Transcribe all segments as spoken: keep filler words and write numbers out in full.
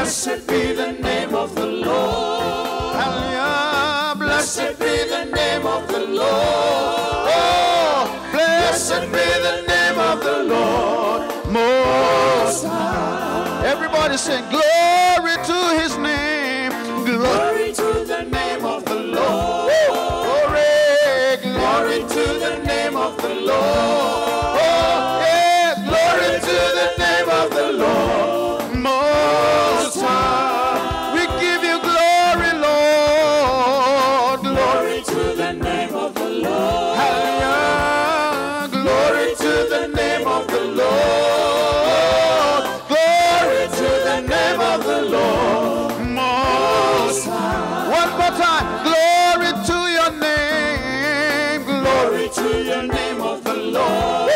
Blessed be the name of the Lord. Hallelujah. Blessed be the name of the Lord. Oh, blessed be the name of the Lord Most High. Everybody sing, "Glory to his name." Glory to the name of the Lord. Glory, glory to the name of the Lord. Oh, yes, glory to the name of the Lord Most High. We give you glory, Lord. Glory to the name of the Lord. Hallelujah. Glory to the name of the Lord. Glory to the name of the Lord Most High. One more time. Glory to your name. Glory to your name, of the Lord.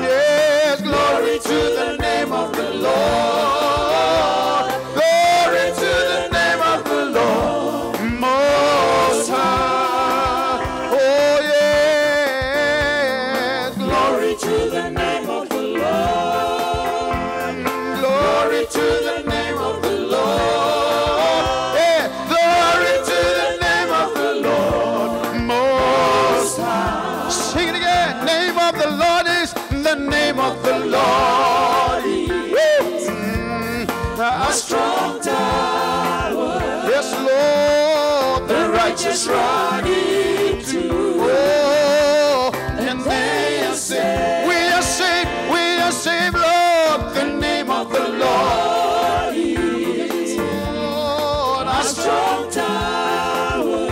Yes, glory to the name of the Lord. Glory to the name of the Lord Most High. Oh, yes. Glory to the name of the Lord. Glory to the name of the Lord. Yeah. Glory to the name of the Lord Most High. Sing it again. Name of the Lord is, the name of the Lord is, mm, a strong tower. Yes, Lord. The righteous run into. Oh, and they are saved. We are saved. We are saved, Lord. The name of the Lord is, Lord, a strong tower.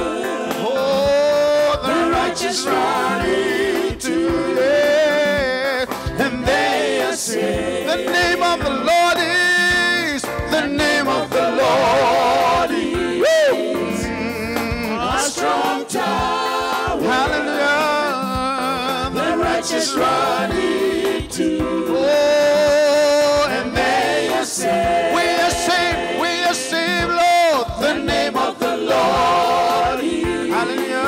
Oh, the righteous run into it, and they are saved. The name of the Lord is, the name of the Lord is, woo, a strong tower. Hallelujah. The righteous run into, oh, and they are saved. We are saved. We are saved, Lord. The name of the Lord is, hallelujah,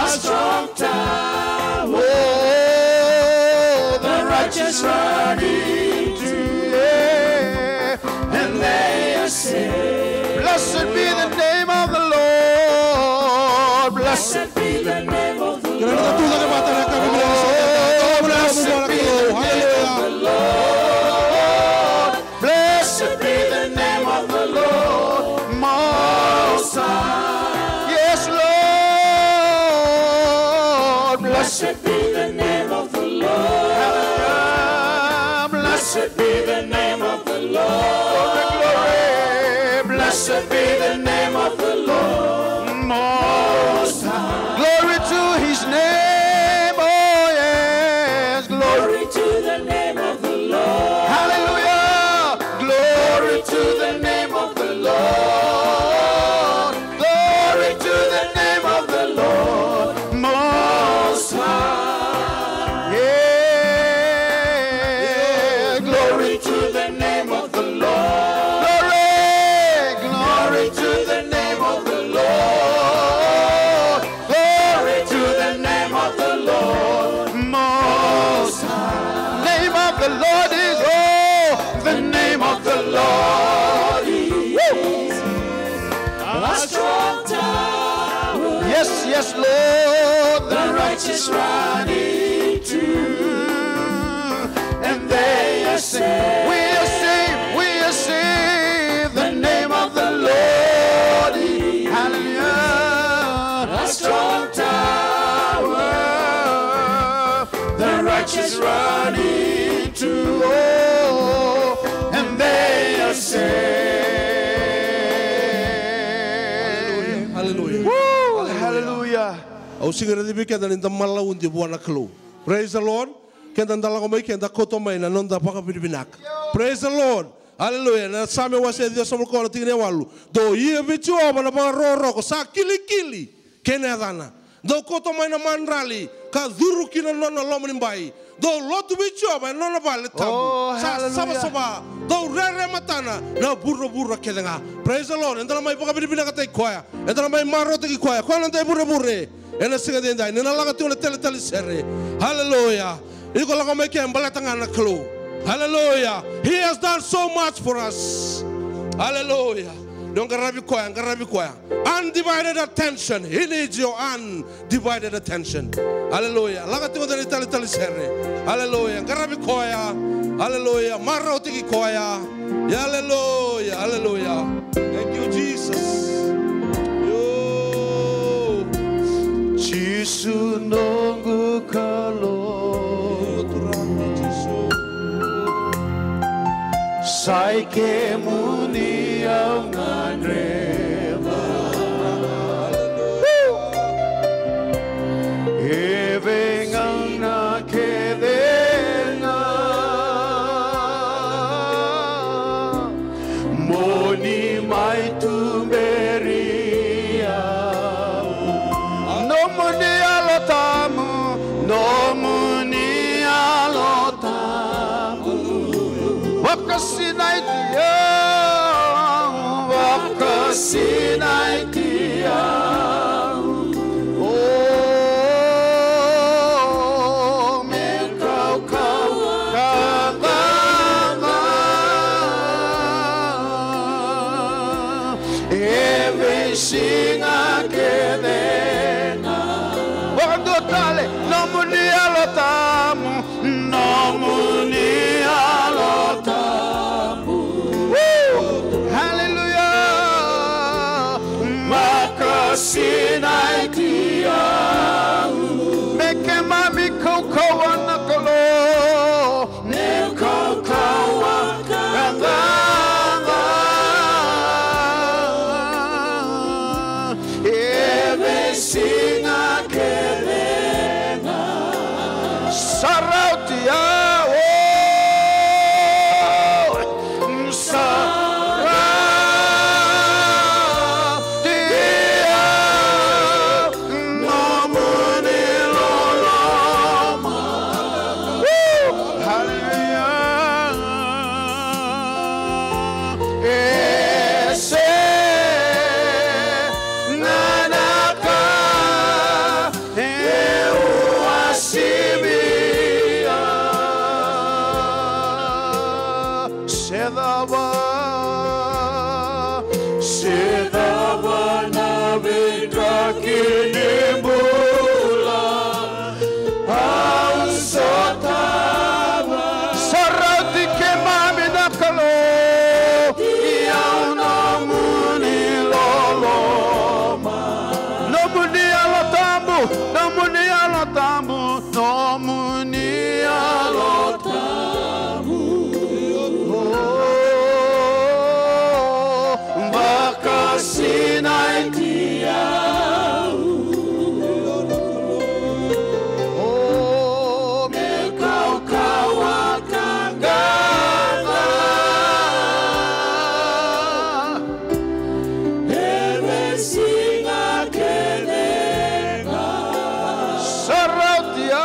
a strong tower. Oh, the righteous run into it, and they are saved. Blessed be the name of the Lord. Blessed be the name of the Lord. Blessed be the name of the Lord Most High. Yes, Lord. Blessed be the name of the Lord. Hallelujah. Blessed be the name of the Lord. Glory, glory. Blessed be the name of the Lord Most High. Glory to his name. Oh, yes. Glory to the name of the Lord. Hallelujah. Glory to the name of the Lord. Glory to the name of the Lord Most High. Yeah. Glory to the name of the Lord. Glory. Glory to the name of the Lord. Glory to the name of the Lord Most High. Name of the Lord is, oh, the name of the Lord is a strong tower. Yes, yes, Lord. The righteous run into, and they are saved. We are saved. We are saved. The name of the Lord is, hallelujah, a strong tower. The righteous run into, oh, and they are saved. Hallelujah. Woo! Hallelujah. Au sega ni raici vei keda ni da malaudi vua na Kalou. Praise the Lord. Keda da lako mai, keda kauta mai na noda vakavinavinaka. Praise the Lord. Hallelujah. Na Same wase ciwasagavulu ka ono, tikina e walu. Dou ia vei Jiova na vakarokoroko sa kilikili kei na yacana. Dou kauta mai na madrali ka curu ki na nona lomanibai. Dou lotu vei Jiova ena nona vale tabu. Oh, sa hallelujah. Savasava. Dou rere matana na vuravura kece ga. Praise the Lord. Eda na mai vakavinavinakataki koya. Eda na mai marautaki koya. Koya na dai vurevure. Ena siga edaidai, ni na lako tiko na tele tale sere. Hallelujah. Iko lako mai ke baleta ga na Kalou. Hallelujah. He has done so much for us. Aleluya. Dou qaravi koya, qaravi koya. Undivided attention. He needs your undivided attention. Aleluya. Laga tiko dua na italitali sere. Aleluya. Qaravi koya. Aleluya. Marautaki koya. Aleluya. Aleluya. Thank you, Jesus. Jisu noqu Kalou. Sa i kemuni au gadreva. E veigauna kece ga mo ni mai tuberi au. Nomuni Yalo Tabu, nomuni Yalo Tabu. Vakasinaiti au, vakasinaiti au. O, me kaukauwa ka qaqa e veisiga kece ga. Vakadua tale, nomuni Yalo Tabu, nomuni Yalo Tabu. Haleluya. Vakasinaiti au. Me keimami kaukauwa na Kalou. Me kaukauwa ka qaqa e veisiga kece ga. Sa rauti au, o, sa rauti au. Nomuni loloma. Haleluya. E sega na ka e uasivia. Se cava, se cava na veidraki ni bula au sotava. Sa rauti keimami na Kalou. Ia nomuni loloma. Nomuni Yalo Tabu, nomuni Yalo Tabu. Nomuni Yalo Tabu. Vakasinaiti au. O, me kaukauwa ka qaqa e veisiga kece ga. Sa rauti au.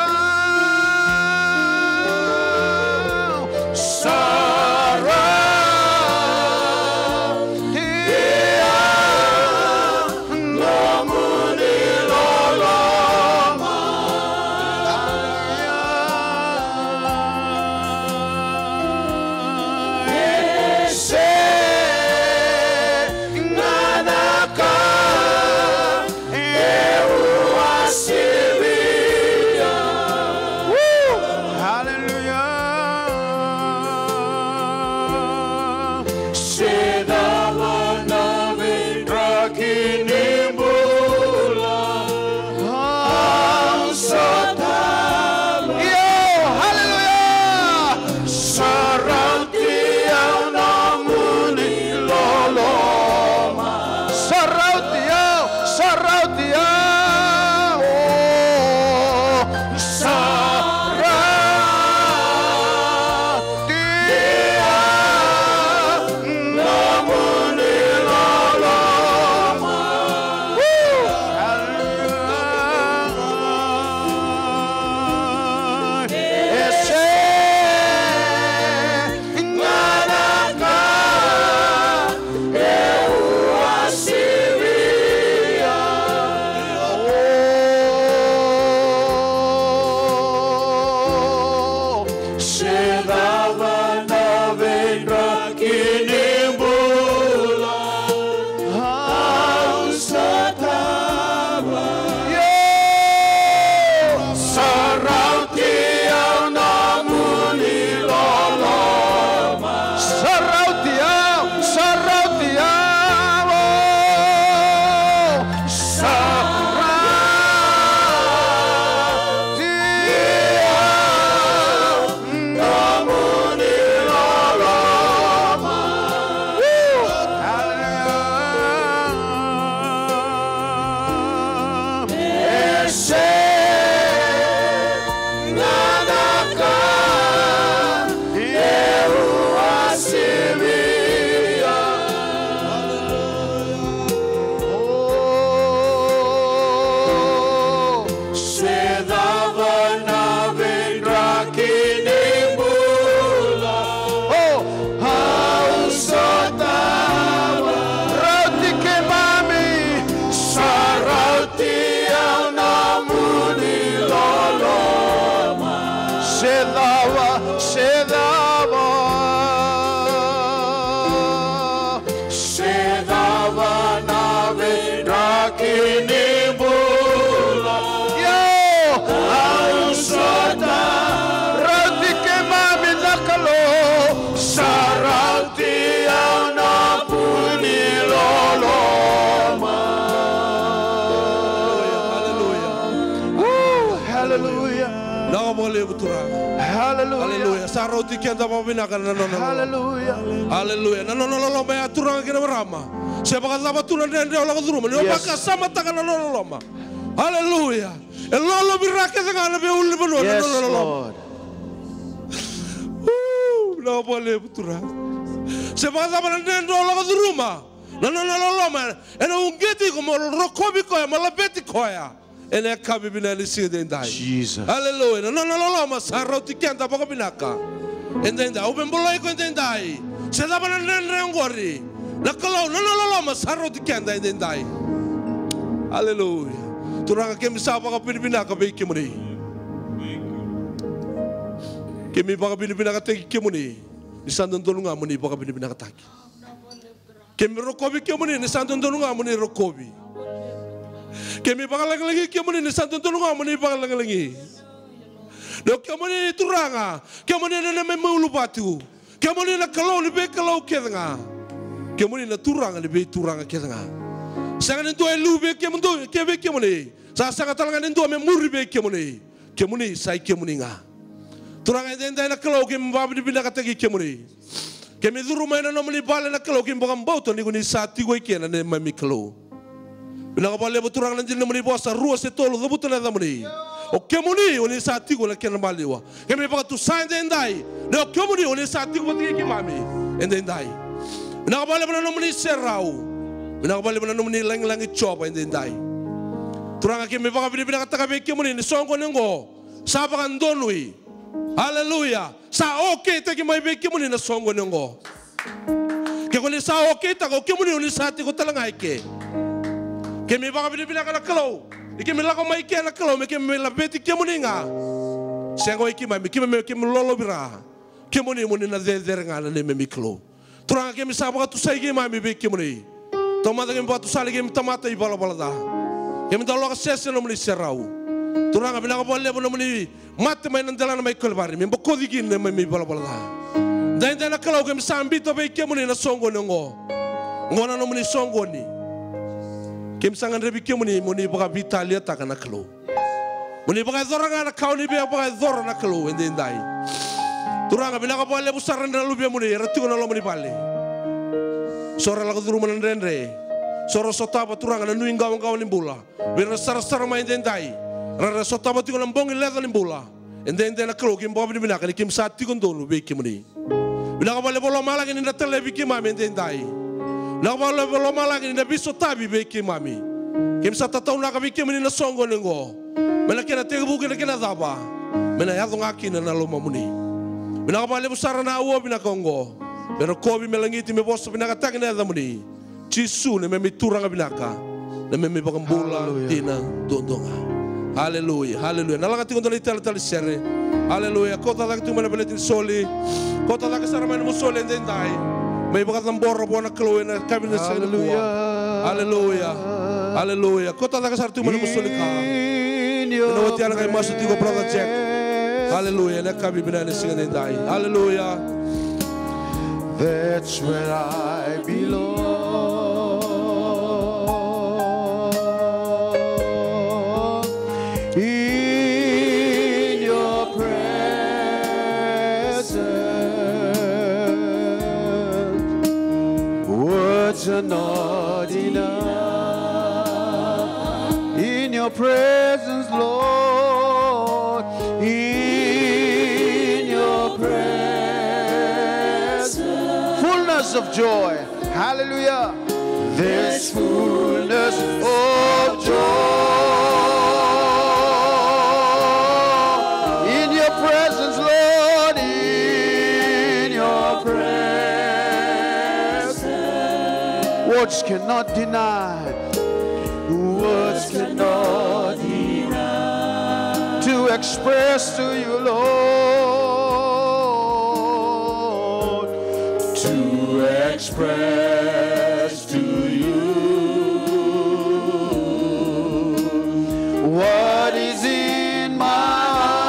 Se cava, se cava, se cava na veidraki ni bula. Io, au sa ta rauti keimami na Kalou, sa rauti au na vu ni loloma. Hallelujah. Woo, hallelujah. Vinaka vakalevu Turaga. Hallelujah. Hallelujah. Sa rauti keda vakavinaka na nona loloma. Hallelujah. Hallelujah. Na nona loloma ya Turaga kei na marama. Se vakacava tu na dredre o lako curuma, ni o vakasamataka na nona loloma. Hallelujah. E lolovira kece ga na veiulunivanua na nona loloma. Yes, Lord. Woo, vinaka vakalevu Turaga. Se vakacava na dredre o lako curuma, na nona loloma ena uqeti iko mo rokovi koya, mo laveti koya. Ena yakavi vinaka ni siga edaidai. Jesus. Hallelujah. Na nona loloma sa rauti keda vakavinaka edaidai. Au via bolei iko edaidai. Se cava na dredre oqori, na Kalou na nona loloma sa rauti keda edaidai. Hallelujah. Turaga, keimami sa vakavinavinaka vei kemuni. Keimami vakavinavinakataki kemuni, ni sa dodonu ga mo ni vakavinavinakataki. Keimami rokovi kemuni, ni sa dodonu ga mo ni rokovi. Keimami vakalagilagi kemuni, ni sa dodonu ga mo ni vakalagilagi. Ni o kemuni Turaga, kemuni na neimami uluvatu. Kemuni na Kalou ni veikalou kece ga. Kemuni na Turaga ni veituraga kece ga. Sega ni dua e liu vei kemudou, ke vei kemuni. Sa sega tale ga ni dua me muri vei kemuni. Kemuni sa i kemuni ga. Turaga edaidai na Kalou, keimami vakavinavinakataki kemuni. Keimami curu mai na nomuni vale na Kalou, keimami vakabauta ni ko ni sa tiko i ke na neimami Kalou. Vinaka vakalevu Turaga na dina ni nomuni vosa, rua se tolu cavuta na yacamuni. O kemuni o ni sa tiko na kena maliwa. Keimami vakatusa edaidai ni o kemuni o ni sa tiko vata kei keimami edaidai. Vinaka vakalevu na nomuni serau. Vinaka vakalevu na nomuni lagilagi Jiova edaidai. Turaga keimami vakavinavinakataka vei kemuni ni soqoni oqo sa vakadonui. Aleluya. Sa okeitaki mai vei kemuni na soqoni oqo. Ke ko ni sa okeitaka, o kemuni o ni sa tiko tale ga i ke. Keimami vakavinavinaka na Kalou. Ni keimami lako mai ke na Kalou, me keimami laveti kemuni ga. Sega wai keimami, keimami, keimami lolovira. Kemuni mo ni na cecere ga na neimami Kalou. Turaga keimami sa vakatusai keimami vei kemuni. Taumada keimami vakatusai keimami tamata ivalavala ca. Keimami dau lako sese na nomuni serau. Turaga vinaka vakalevu na nomuni mate mai na delana mai Kalivari. Me bokoci kina na neimami ivalavala ca. Daidai na Kalou keimami sa biuta vei kemuni na soqoni oqo. Oqo na nomuni soqoni. Keimami sa gadrevi kemuni mo ni vakaveitaliataka na Kalou. Mo ni vakayacora ga na ka o ni via vakayacora na Kalou edaidai. Turaga vinaka vakalevu sara na luvemuni era tiko na loma ni vale. So ra lako curuma na dredre. So ra sotava Turaga na nuiqawaqawa ni bula. Vei ira sarasara mai edaidai. Ra ra sotava tiko na bogi leca ni bula. Edaidai na Kalou keimami vakavinavinaka ni keimami sa tiko donu vei kemuni. Vinaka vakalevu o lomalagi ni na talevi keimami edaidai. Vinaka vakalevu o lomalagi ni na veisotavi vei keimami. Keimami sa tataunaka vei kemuni na soqoni oqo. Me na kena tekivu kina kena cava. Me na yaco ga kina na lomamuni. Vinaka vakalevu sara na auwa vinaka oqo. Me rokovi, me lagiti, me vosa vinakataki na yacamuni. Jisu na neimami Turaga vinaka, na neimami iVakabula dina duadua ga. Aleluya, aleluya. Na laga tiko dua na italetale sere. Aleluya. Kauta cake tiko mai na veleti ni soli. Kauta cake sara mai na nomu soli edaidai. Mai vakacabora vua na Kalou ena yakavi ni siga nikua. Aleluya. Aleluya. Kauta cake sara tiko mai na nomu soli ka. Ena oti ya na qai masu tiko, brother Jack. Aleluya. Ena yakavi vinaka ni siga edaidai. Aleluya. That's where I belong. In your presence, words are not enough. In your presence, Lord, in your presence, fullness of joy. Hallelujah. There's fullness of joy. In your presence, Lord, in your presence. Words cannot deny. Words cannot deny. To Express to you, Lord, to express to you what is in my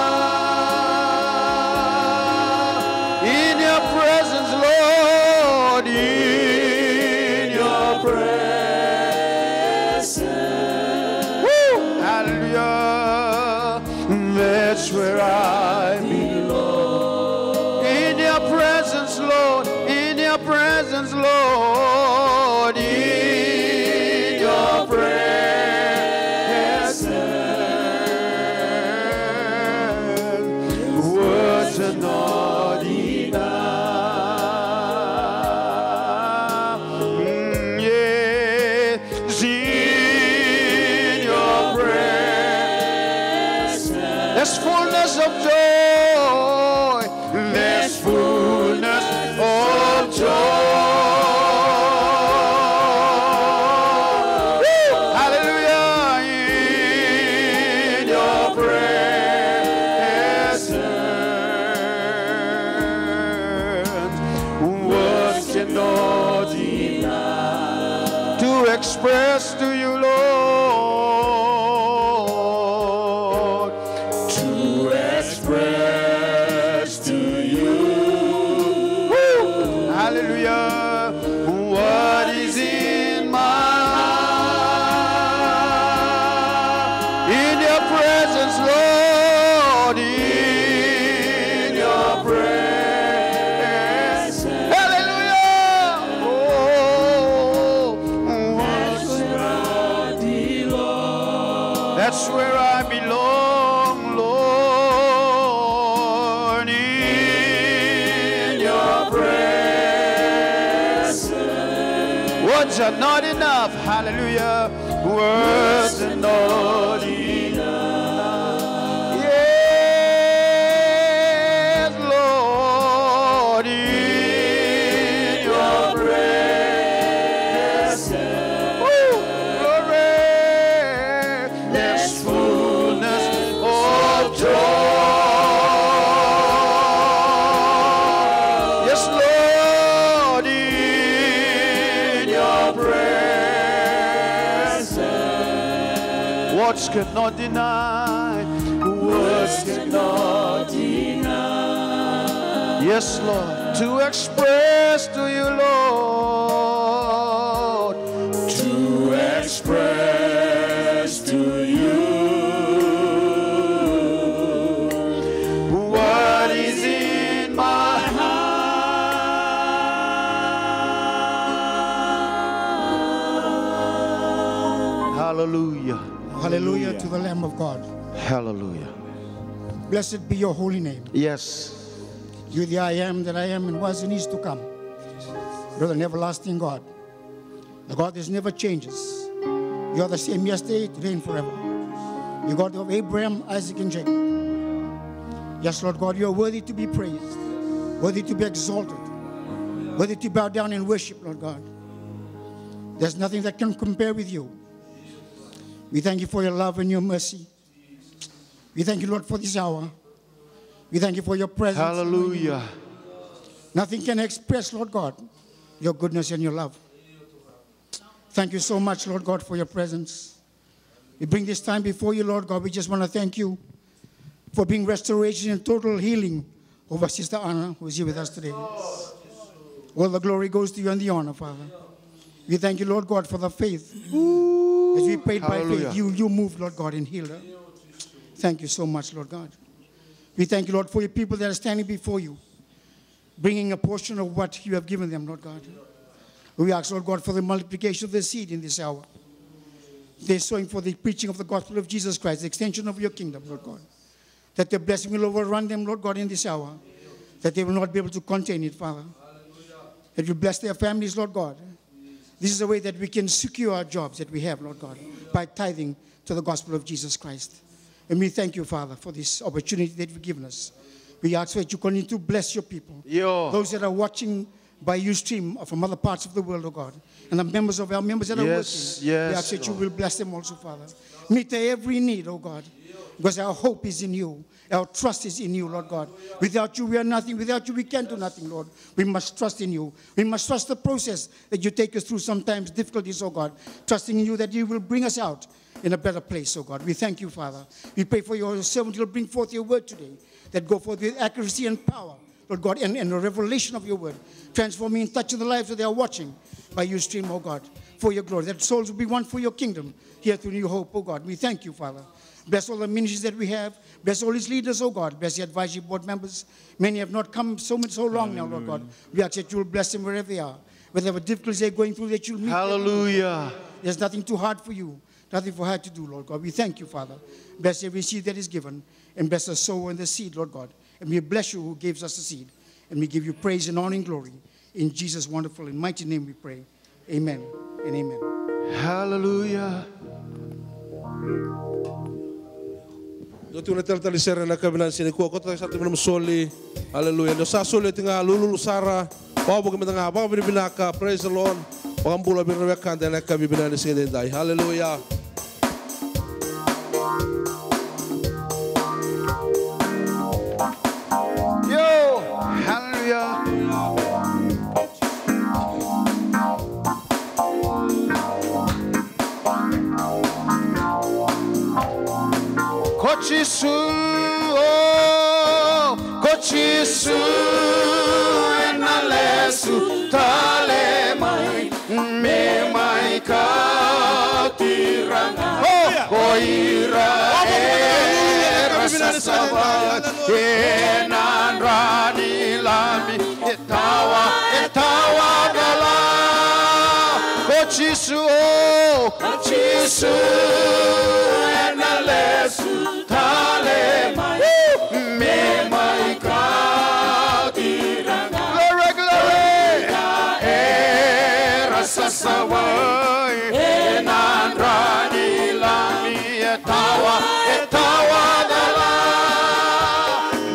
heart. In your presence, Lord, in your presence. Woo! Hallelujah. That's where I belong. In your presence, Lord, in your presence, Lord, in your presence, words are not enough. Mm, yeah. In your presence, there's fullness of joy. There's fullness of joy. Woo! Hallelujah. In your presence, words cannot enough to express to you, Lord, to express to you. Woo! Hallelujah. What is in my heart? In your presence, Lord, in your presence. Hallelujah. Oh, that's where I belong. That's where I belong, Lord, in your presence. Words are not enough. Hallelujah. Words are not enough. Yes, Lord, in your presence. Woo! Glory. There's fullness of joy. Yes, Lord, in your presence. Words cannot deny. Words cannot deny. Yes, Lord, to express to you, Lord, to express to you what is in my heart. Hallelujah. Hallelujah to the Lamb of God. Hallelujah. Blessed be your holy name. Yes. You the I am that I am and was and is to come. You're the everlasting God. The God that never changes. You are the same yesterday, today, and forever. You God of Abraham, Isaac, and Jacob. Yes, Lord God, you are worthy to be praised, worthy to be exalted, worthy to bow down and worship, Lord God. There's nothing that can compare with you. We thank you for your love and your mercy. We thank you, Lord, for this hour. We thank you for your presence. Hallelujah. Nothing can express, Lord God, your goodness and your love. Thank you so much, Lord God, for your presence. We bring this time before you, Lord God. We just want to thank you for being restoration and total healing over Sister Anna, who is here with us today. All the glory goes to you and the honor, Father. We thank you, Lord God, for the faith. As we prayed by faith, you, you moved, Lord God, and healed her. Thank you so much, Lord God. We thank you, Lord, for your people that are standing before you, bringing a portion of what you have given them, Lord God. We ask, Lord God, for the multiplication of the seed in this hour. They're sowing for the preaching of the gospel of Jesus Christ, the extension of your kingdom, Lord God. That the blessing will overrun them, Lord God, in this hour. That they will not be able to contain it, Father. That you bless their families, Lord God. This is a way that we can secure our jobs that we have, Lord God, by tithing to the gospel of Jesus Christ. And we thank you, Father, for this opportunity that you've given us. We ask that you continue to bless your people. Those that are watching by Ustream or from other parts of the world, oh God, and the members of our members that are working, we ask that you will bless them also, Father. Meet their every need, oh God, because our hope is in you. Our trust is in you, Lord God. Without you, we are nothing. Without you, we can do nothing, Lord. We must trust in you. We must trust the process that you take us through sometimes difficulties, oh God. Trusting in you that you will bring us out in a better place, oh God. We thank you, Father. We pray for your servant who will bring forth your word today, that go forth with accuracy and power, Lord God, and, and a revelation of your word. Transforming and touching the lives that they are watching by your stream, oh God, for your glory. That souls will be won for your kingdom here through New Hope, oh God. We thank you, Father. Bless all the ministries that we have. Bless all his leaders, oh God. Bless the advisory board members. Many have not come so much, so long now, Lord God. We ask that you will bless them wherever they are. Whatever difficulties they're going through, that you'll meet them. Hallelujah. There's nothing too hard for you, nothing for hard to do, Lord God. We thank you, Father. Bless every seed that is given, and bless the sower and the seed, Lord God. And we bless you who gives us the seed. And we give you praise and honor and glory. In Jesus' wonderful and mighty name we pray. Amen and amen. Hallelujah. Dua tiko na talatala ni sere ena yakavi vinaka ni siga nikua, koto tale sara tu mai na nomu soli. Hallelujah. Ni o sa soli oti ga, lululu sara, vakavoki mada ga, vakavinavinaka, praise the Lord. Vakabula vei ira na wekada ena yakavi vinaka ni siga edaidai. Hallelujah. Io, haleluya. Ko Jisu, o, ko Jisu, ena lesu tale mai. Me mai kauti ira ga ko ira era sasavai ena dra ni Lami. E tawa, e tawa ga la ko Jisu, o, ko Jisu ena lesu tale mai. Me mai kauti ira ga. Glory, glory. Era sasavai ena dra ni Lami. E tawa, e tawa ga la.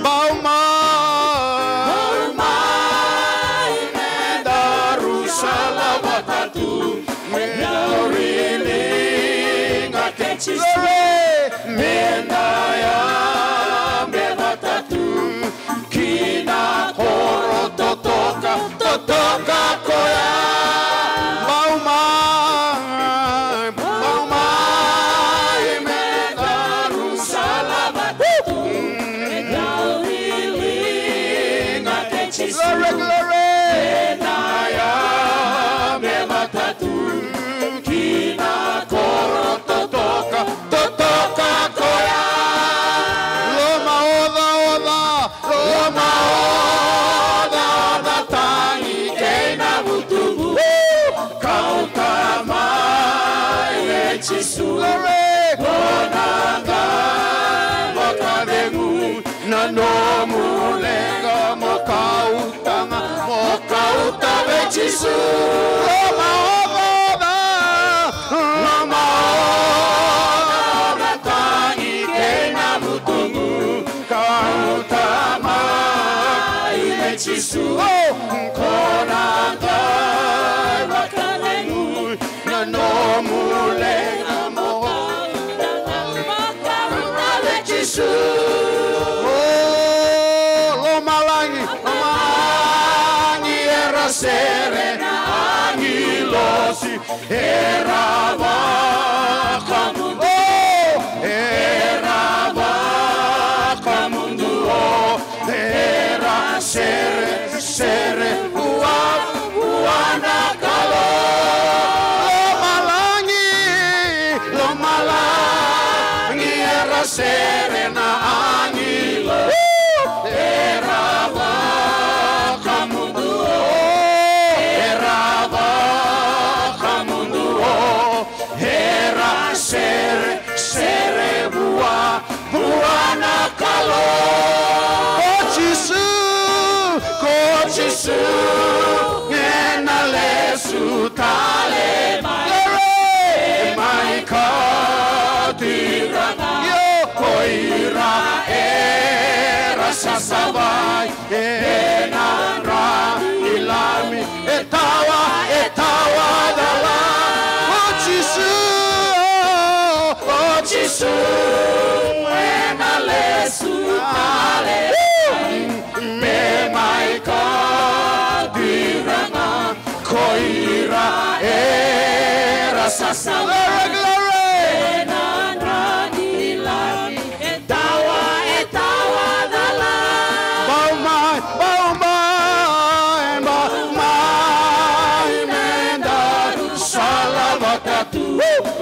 Bau mai. Bau mai me daru sala vata tu. Me daru wili ga kei Jisu. Glory. Me da yabe vata tu ki na koro totoka, totoka koya. Bau mai, bau mai me daru sala vata tu. Me daru wili ga kei Jisu. Glory, glory. Me da yabe vata tu ki na koro totoka, totoka koya. Lomaocaoca, lomaocaoca tagi kei na vutugu. Kauta mai e Jisu. Glory. Mo na qai vakacegu na nomu leqa mo kauta ga, mo kauta vei Jisu. Lomaocaoca, lomaocaoca tagi kei na vutugu. Kauta mai vei Jisu. Ko na qai vakacegu na nomu leqa mo kauta vei Jisu. O, lomalagi, lomalagi era sere na agilosi, era vakamudu, era vakamudu, era sere, sere vua, vua na Kalou. Lomalagi, lomalagi era sere na agilosi, era vakamudu, era vakamudu, era sere, sere vua, vua na Kalou. Ko Jisu, ko Jisu, ena lesu tale mai. Glory. Mai kauti ira ga ko ira era sasavai ena dra ni Lami. E tawa, e tawa ga la ko Jisu, o Jisu ena lesu Me mai kauti ira ga ko ira era sasala. Glory, glory. Ena dra ni lagi e tawa, e tawa cala. Bau mai, bau mai, bau mai me daru sala vata tu.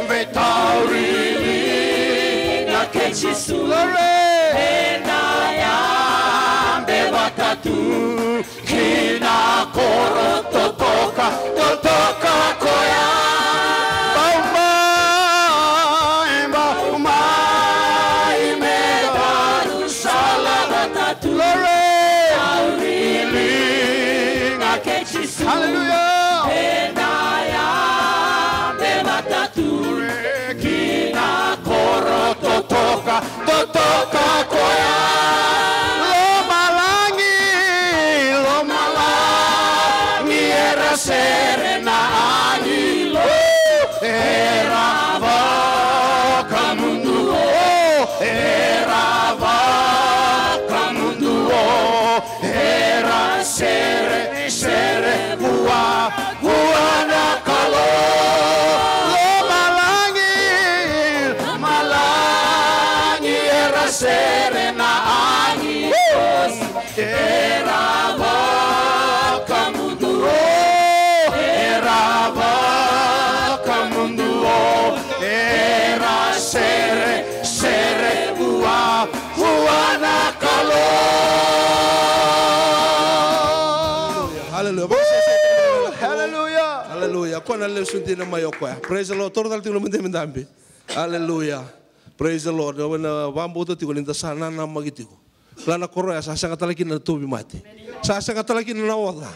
Veitauri liga kei Jisu. Glory. Eda yabe vata tu ki na koro totoka, totoka koya. Bau mai, bau mai me daru sala vata tu. Glory. Veitauri liga kei Jisu. Hallelujah. Eda yabe vata tu ki na koro totoka, totoka koya. Lomalagi, lomalagi era sere na agilo. Era vakamuduo, era vakamuduo. Era sere, sere vua, vua na Kalou. Lomalagi, lomalagi era sere na agi. Era vakamuduo, era vakamuduo. Era sere, sere vua, vua na Kalou. Hallelujah. Hallelujah. Hallelujah. Ko na lesu dina mai o koya. Praise the Lord. Toro tale tiko na nomu idabedabe. Hallelujah. Praise the Lord. Au na vakabauta tiko ni da sa nanamaki tiko. Kila na koro ya sa sega tale kina na tauvimate. Sa sega tale kina na oca.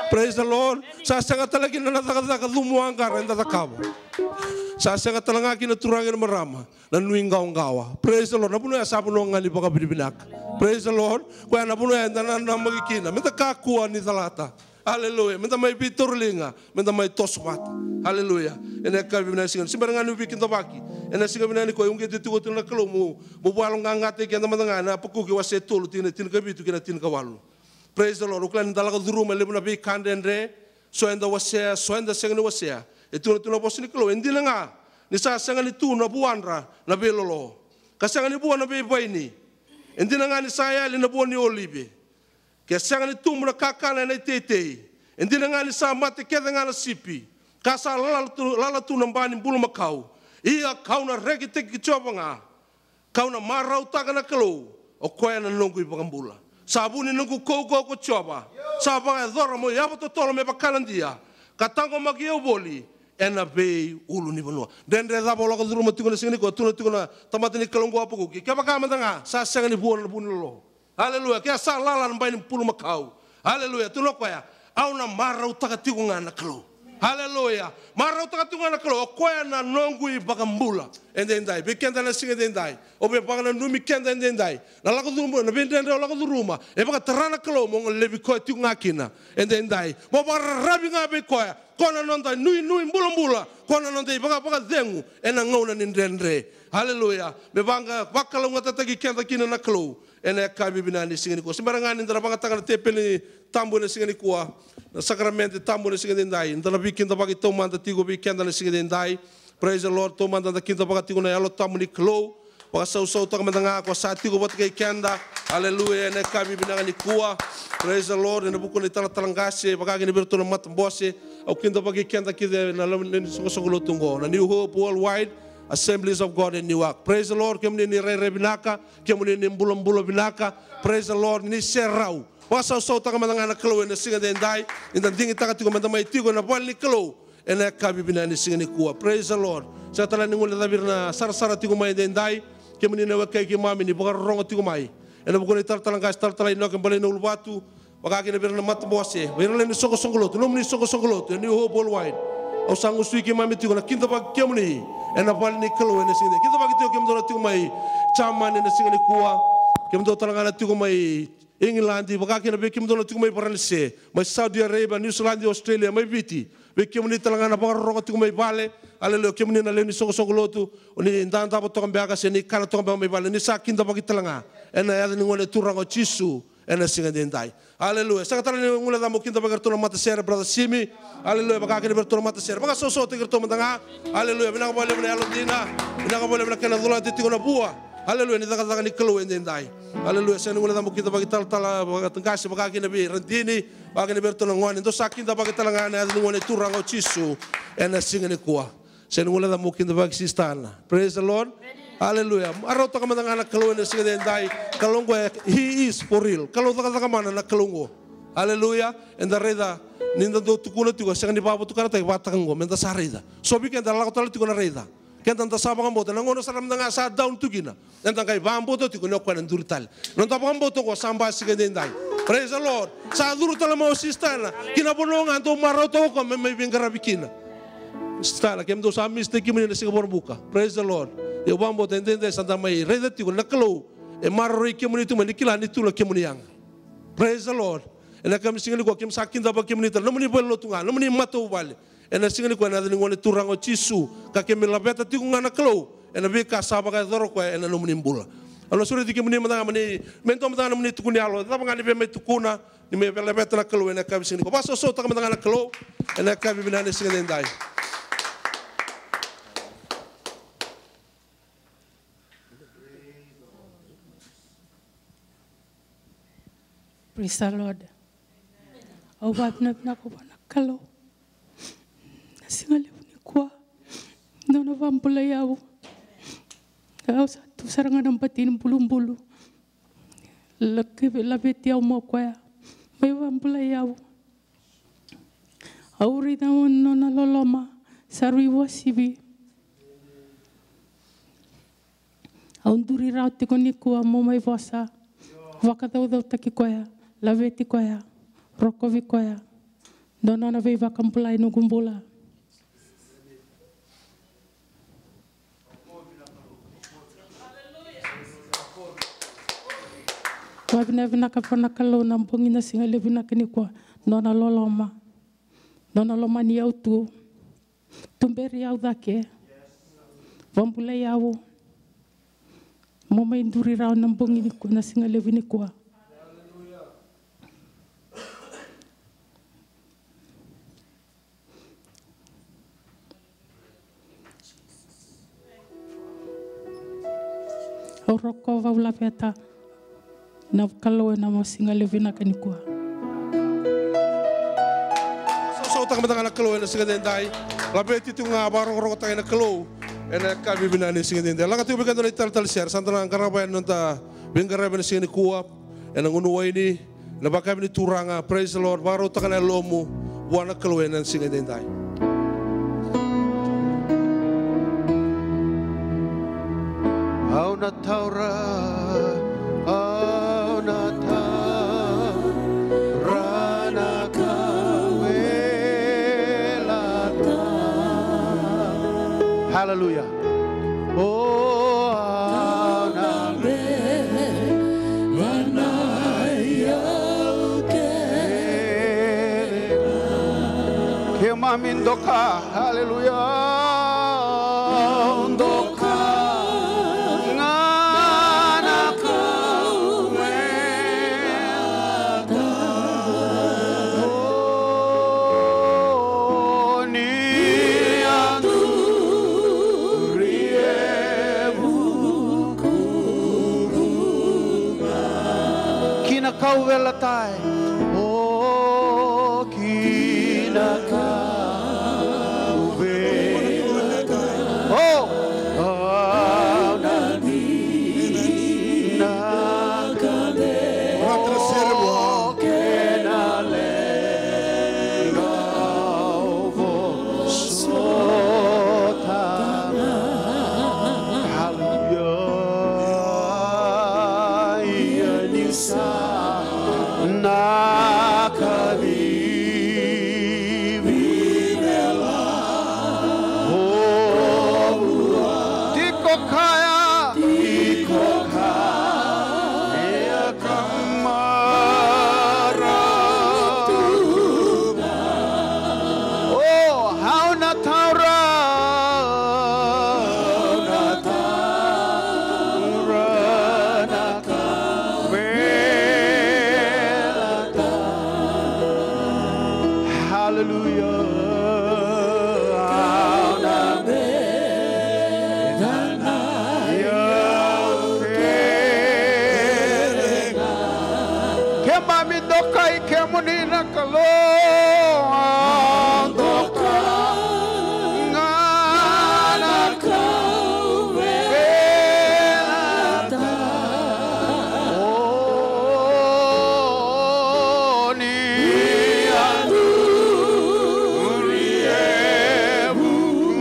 Praise the Lord. Sa sega tale kina na cakacaka cumu aqara eda cakava. Sa sega tale ga kina, turaga kei na marama, na nuiqawaqawa. Praise the Lord. Na vanua ya sa vanua ga ni vakavinavinaka. Praise the Lord. Koya na vanua ya eda nanamaki kina. Meda kakua ni calata. Aleluya. Meda mai veitauriliga, meda mai toso vata. Aleluya. Ena yakavi vinaka ni siga, se bera ga ni veikidavaki. Ena siga vinaka nikua, e uqeti tiko tu na Kalou mo, mo vakayaloqaqataki keda mada ga ena Apakuki wase tolu, tikina tinikavitu kei na tinikawalu. Praise the Lord. Au kila ni da lako curuma e levu na veika dredre, so eda wasea, so eda sega ni wasea. E tukuna tu na vosa ni Kalou, e dina ga ni sa sega ni tu na vuadra na veilolo, ka sega ni vua na veivaini. E dina ga ni sa yali na vua ni olive, ke sega ni tubu na kakana ena iteitei. E dina ga ni sa mate kece ga na sipi, ka sa lala tu, lala tu na ba ni bulumakau. Ia kau na rekitaki Jiova ga, kau na marautaka na Kalou, o koya na noqu iVakabula. Sa vu ni noqu kaukaua ko Jiova, sa vakayacora mo yavu totolo me vakanadia, ka taqomaki au voli ena veiulunivanua. Dredre cava o lako curuma tiko na siga nikua, tukuna tiko na tamata ni Kalou qo o Apakuki, kevaka mada ga sa sega ni vua na vu ni lolo. Aleluya. Ke sa lala na bai ni bulumakau. Aleluya. Tukuna o koya, au na marautaka tiko ga na Kalou. Aleluya. Marautaka tiko ga na Kalou, o koya na noqu iVakabula. Edaidai, vei keda na siga edaidai, au via vakananumi keda edaidai. Na lako curuma, na veidredre o lako curuma, e vakatara na Kalou mo golevi koya tiko ga kina. Edaidai, mo vakararavi ga vei koya. Ko na noda nuinui bulabula, ko na noda ivakavakacegu ena gauna ni dredre. Aleluya. Me vaka, vakalougatataki keda kina na Kalou ena yakavi vinaka ni siga nikua. Se bera ga ni da na vagataka na tepeli tabu ena siga nikua, na sakaramede tabu ena siga edaidai, da na veikidavaki taumada tiko vei keda na siga edaidai. Praise the Lord. Taumada da kidavaka tiko na Yalo Tabu ni Kalou. Vakasausautaka mada ga ko sa tiko vata kei keda. Aleluya. Ena yakavi vinaka nikua. Praise the Lord. Ena vuku ni talatala qase, vaka kina vei iratou na matabose, au kidavaki keda kece na lewe ni soqosoqo lotu oqo, na New Hope Worldwide Assemblies of God in Newark. Praise the Lord. Kemuni ni rairai vinaka, kemuni ni bulabula vinaka. Praise the Lord. Ni serau. Vakasausautaka mada ga na Kalou ena siga edaidai, ni da digitaka tiko meda mai tiko ena vale ni Kalou ena yakavi vinaka ni siga nikua. Praise the Lord. Sega tale ni guilecavi ira na sarasara tiko mai edaidai. Kemuni na wekai keimami ni vakarorogo tiko mai ena vuku ni talatala qase, talatala Inoke Balai na Uluvatu, vaka kina vei ira na matabose, vei ira na lewe ni soqosoqo lotu, nomuni soqosoqo lotu e New Hope Worldwide. Au sa gusui keimami tiko na kidavaki kemuni ena vale ni Kalou ena siga edaidai. Kidavaki tiko kemudou na tiko mai Jamani ena siga nikua, kemudou tale ga na tiko mai Igiladi, vaka kina vei kemudou na tiko mai Varanise, mai Saudi Arabia, New Zealand, Australia, mai Viti. Vei kemuni tale ga na vakarorogo tiko mai vale, aleluya, kemuni na lewe ni soqosoqo lotu, o ni dadavo toka beka se ni kana toka beka mai vale, ni sa kidavaki tale ga ena yaca ni Gone Turaga o Jisu ena siga edaidai. Aleluya. Sega tale ni guilecava mo kidavaki iratou na matasere, brother Simi. Aleluya. Vaka kina vei iratou na matasere, vakasosomitaki iratou mada ga. Aleluya. Vinaka vakalevu na yalodina. Vinaka vakalevu na kena colati tiko na vua. Aleluya. Ni cakacaka ni Kalou edaidai. Aleluya. Sega ni guilecava mo kidavaki talatala, vaka qase, vaka kina vei Radini, vaka kina vei iratou na gone. Dou sa kidavaki tale ga ena yaca ni Gone Turaga o Jisu ena siga nikua. Sega ni guilecava mo kidavaki sister Ana. Praise the Lord. Aleluya. Marautaka mada ga na Kalou ena siga edaidai. Kalou oqo e, he is for real. Kalou cakacaka mana na Kalou oqo. Aleluya. Eda raica ni da dau tukuna tiko, sega ni vakavotukanataki vakataka oqo, meda sa raica. So vei keda lako tale tiko na raica. Keda da sa vakabauta, na gauna sara mada ga sa down tu kina, eda qai vakabauta tiko ni o koya na duri tale. Noda vakabauta oqo sa basika edaidai. Praise the Lord. Sa curu tale mai o sister Ana ki na vanua ga dau marautaka o koya me mai veiqaravi kina. Sister Ana, kemudou sa miss-taki kemuni na siga Vakaraubuka. Praise the Lord. Au vakabauta edaidai sa da mai raica tiko na Kalou e maroroi kemuni tu mai, ni kila ni tu na kemuni yaga. Praise the Lord. Ena yakavi ni siga nikua keimami sa kidavaki kemuni tale, nomuni valenilotu ga, nomuni matavuvale. Ena siga nikua ena yaca ni Gone Turaga o Jisu, ka keimami laveta tiko ga na Kalou ena veika sa vakayacora o koya ena nomuni bula. Au na sureti kemuni mada ga mo ni, me dua mada ga nomuni tukuni yalo, cava ga ni via mai tukuna, ni mai laveta na Kalou ena yakavi ni siga nikua. Vakasosomitaka mada ga na Kalou ena yakavi vinaka ni siga edaidai. Praise the Lord. Au vakavinavinaka vua na Kalou na siga levu nikua, nona vakabulai au. Au sa tu sara ga na bati ni bulubulu. Laki laveti au mai o koya, mai vakabulai au. Au raica na nona loloma sa rui uasivi. Au duri rawa tiko nikua mo mai vosa, vakacaucautaki koya, laveti koya, rokovi koya. Dua nona veivakabulai noqu bula. Vakavinavinaka vua na Kalou na bogi, na siga levu vinaka nikua, nona loloma, nona lomani au tu, tuberi au cake, vakabulai au mo mai duri rawa na bogi nikua, na siga levu nikua. Au rokova, au laveta na Kalou ena siga levu vinaka nikua. Sosomitaka mada ga na Kalou ena siga edaidai. Laveti tu ga, vakarokorokotaki na Kalou ena yakavi vinaka ni siga edaidai. Lako tiko vei keda na italatala sere, sa da na qarava yani na noda veiqaravi ena siga nikua. Ena gunu waini, na vakayakavi ni Turaga, praise the Lord, vakarautaka na yalomu vua na Kalou ena siga edaidai. Au na taura, au na taura na kauveilatai. Hallelujah. O au na bera na iyau kece ga. Keimami doka, haleluya. Doka ga na kauveilatai. O ni a duri e vukuqu ga. Ki na kauveilatai. O ki na kauveilatai. O, au na dina. Kena leqa au vosota. Haleluya. Ia ni sa na kacivi vela. O tiko kaya, tiko kaya. Ka marau. O, au na taura. Au na taura na Keimami dokai kemuni na Kalou. Dokai ga na Kalou vinaka. O ni a duri e vuku.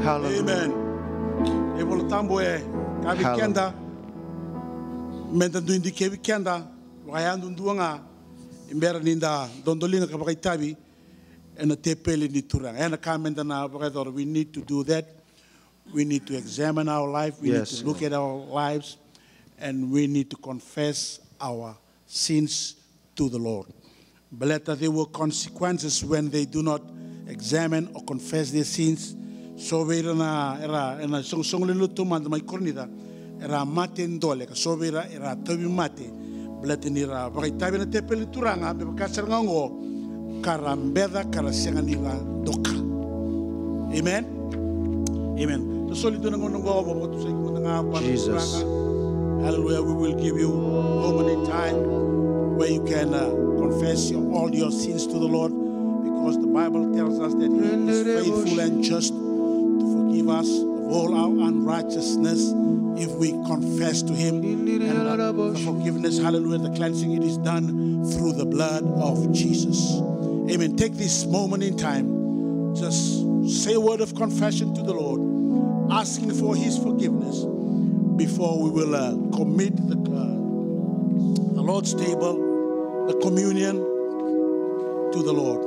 Hallelujah. Amen. E Vola Tabu e kaya vei keda meda dui dikevi keda vakayadudua ga e bera ni da dodoliga ka vakaitavi ena tepeli ni Turaga. Ena ka meda na vakayacora, we need to do that. We need to examine our life. We need to look at our lives, and we need to confess our sins to the Lord. Baleta there were consequences when they do not examine or confess their sins. So vei ira na, era, ena soqosoqo lewe ni lotu taumada mai Korinica, era mate dole, ka so vei ira era tauvi mate baleta ni ra vakaitavi ena tepeli ni Turaga, me vaka sara ga oqo, ka ra beca ka ra sega ni ra doka. Amen. Amen. Na soli dua na gauna oqo, vakatusai keda ga vua na Turaga. Hallelujah. We will give you a moment in time where you can uh, confess your, all your sins to the Lord, because the Bible tells us that He is faithful and just to forgive us of all our unrighteousness if we confess to Him. And uh, the forgiveness, hallelujah, the cleansing, it is done through the blood of Jesus. Amen. Take this moment in time, just say a word of confession to the Lord, asking for His forgiveness before we will uh, commit the, uh, the Lord's table, the communion, to the Lord.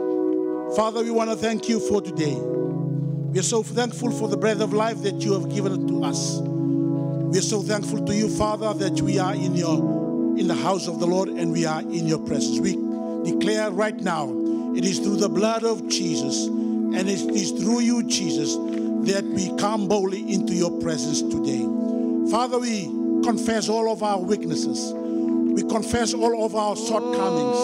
Father, we want to thank you for today. We are so thankful for the breath of life that you have given to us. We are so thankful to you, Father, that we are in your, in the house of the Lord and we are in your presence. We declare right now, it is through the blood of Jesus, and it is through you, Jesus, that we come boldly into your presence today. Father, we confess all of our weaknesses. We confess all of our shortcomings.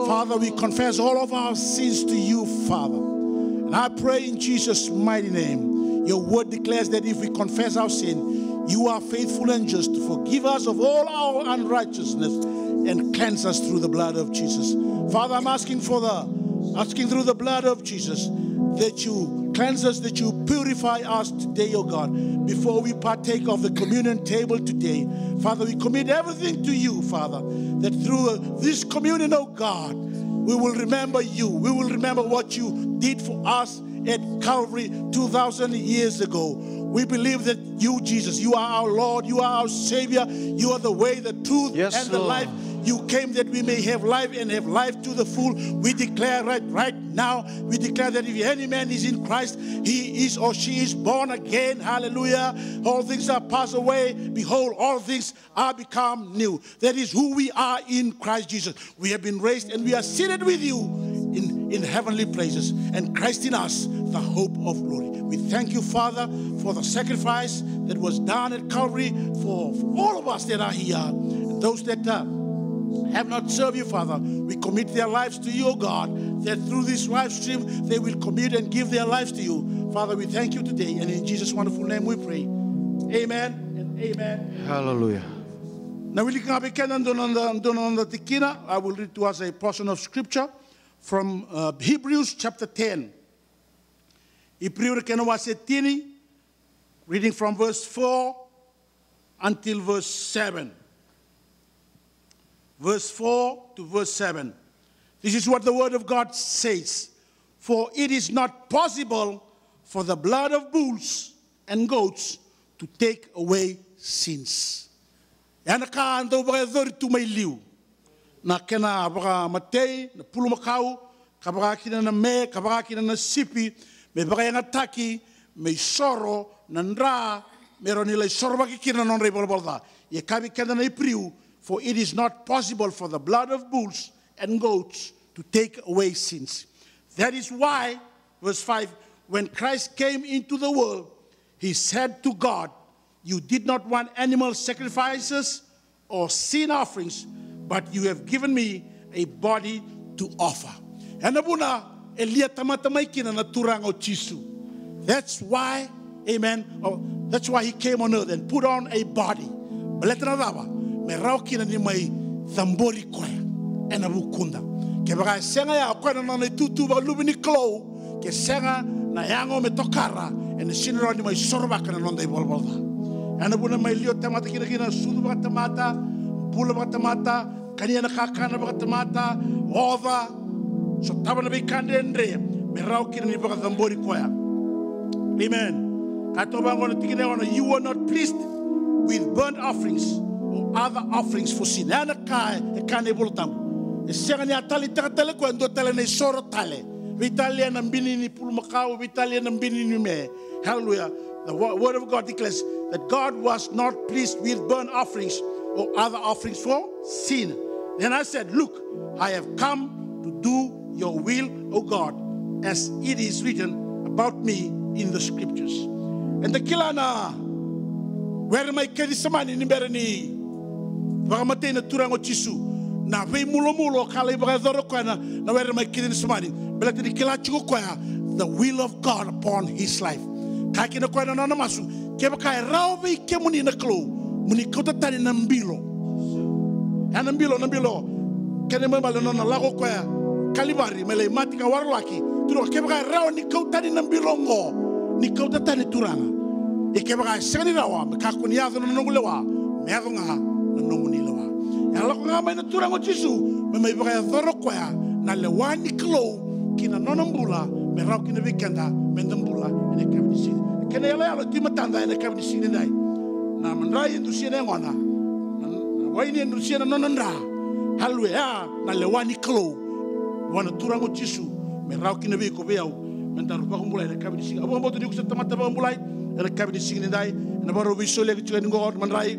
Father, we confess all of our sins to you, Father. And I pray in Jesus' mighty name. Your word declares that if we confess our sin, you are faithful and just to forgive us of all our unrighteousness and cleanse us through the blood of Jesus. Father, I'm asking for the, asking through the blood of Jesus that you cleanse us, that you purify us today, O God, before we partake of the communion table today. Father, we commit everything to you, Father, that through uh, this communion, O God, we will remember you. We will remember what you did for us at Calvary two thousand years ago. We believe that you, Jesus, you are our Lord, you are our Savior, you are the way, the truth, and the life. You came that we may have life and have life to the full. We declare right, right now, we declare that if any man is in Christ, he is or she is born again. Hallelujah. All things are passed away. Behold, all things are become new. That is who we are in Christ Jesus. We have been raised and we are seated with you in, in heavenly places. And Christ in us, the hope of glory. We thank you, Father, for the sacrifice that was done at Calvary for, for all of us that are here. And those that uh, have not served you, Father, we commit their lives to you, O God, that through this live stream, they will commit and give their lives to you. Father, we thank you today, and in Jesus' wonderful name we pray. Amen and amen. Hallelujah. Na wilika ga vei keda dua na noda, dua na noda tikina. I will read to us a portion of scripture from uh, Hebrews chapter ten. Iperiu na kena wase tini, reading from verse four until verse seven. Verse four to verse seven. This is what the word of God says. For it is not possible for the blood of bulls and goats to take away sins. E na ka dau vakayacori tu mai liu, na kena vakamatei na pulumakau, ka vaka kina na me, ka vaka kina na sipi, me vakayagataki me isoro na dra, me rawa ni lai sorovaki kina na nodra ivalavala ca. Ia kaya vei keda na Iperiu, for it is not possible for the blood of bulls and goats to take away sins. That is why, verse five, when Christ came into the world, he said to God, you did not want animal sacrifices or sin offerings, but you have given me a body to offer. E na vuna e lia tamata mai kina na Turaga o Jisu. That's why, amen, o That's why he came on earth and put on a body. Baleta na cava? Me rawa kina ni mai cabori koya ena vukuda. Kevaka e sega ya o koya na nona itutu vakaluve ni Kalou, ke sega na yago me tokara, ena sega ni rawa ni mai sorovaka na noda ivalavala ca. Ena vuna mai liwa tamata kina, kina sucu vakatamata, bula vakatamata, kania na kakana vakatamata, oca, sotava na veika dredre, me rawa kina ni vakacabori koya. Amen. Ka toka vaqo na tikina e ono, you were not pleased with burnt offerings or other offerings for sin. Ya na ka e kaya na iVola Tabu. E sega ni a taleitaka tale koya e dua tale na isoro tale. Veitalia na bini ni pulumakau, veitalia na bini ni me. Hallelujah. The wo-, word of God declares that God was not pleased with burnt offerings or other offerings for sin. Then I said, look, I have come to do your will, O God, as it is written about me in the scriptures. Eda kila na were mai Kecisemani ni bera ni vakamatei na Turaga o Jisu. Na veimulamulo ka lai vakayacora koya na, na were mai Kecisemani. Baleta ni kila tiko koya the will of God upon his life. Kaya kina koya na nona masu, kevaka e rawa vei kemuni na Kalou, mo ni kauta tani na bilo. Ya na bilo, na bilo. Kena ibalebale na nona lako koya Kalivari me lai mate ka waralaki. Turaga, kevaka e rawa ni kau tani na bilo oqo, ni kauta tani, Turaga. Ia kevaka e sega ni rawa, me kakua ni yaco na noqu lewa, me yaco ga na nomuni lewa. E a lako ga mai na Turaga o Jisu me mai vakayacora koya na lewa ni Kalou ki na nona bula, me rawa kina vei keda me da bula ena yakavi ni siga. Kena iyaloyalo e tu e matada ena yakavi ni siga nidai. Na madrai e dusia na yagona, na, na waini e dusia na nona dra. Haleluya. Na lewa ni Kalou vua na Turaga o Jisu, me rawa kina vei iko, vei au, me daru vakabulai ena yakavi ni siga. Au vakabauta ni ko sa tamata vakabulai ena yakavi ni siga nidai. Ena vakarau veisoliyaki tiko yani qo na madrai,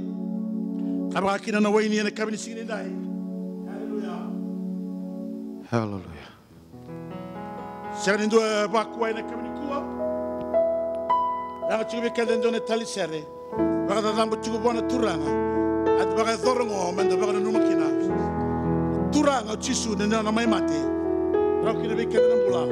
ka vaka kina na waini ena yakavi ni siga nidai. Haleluya. Haleluya. Sega ni dua e vakuwai ena yakavi nikua. Yaga tiko vei keda e dua na tali sere. Vakacacabo tiko vua na Turaga. A vakayacora oqo me da vakananuma kina. Turaga o Jisu ni nona mai mate, rawa kina vei keda na bula.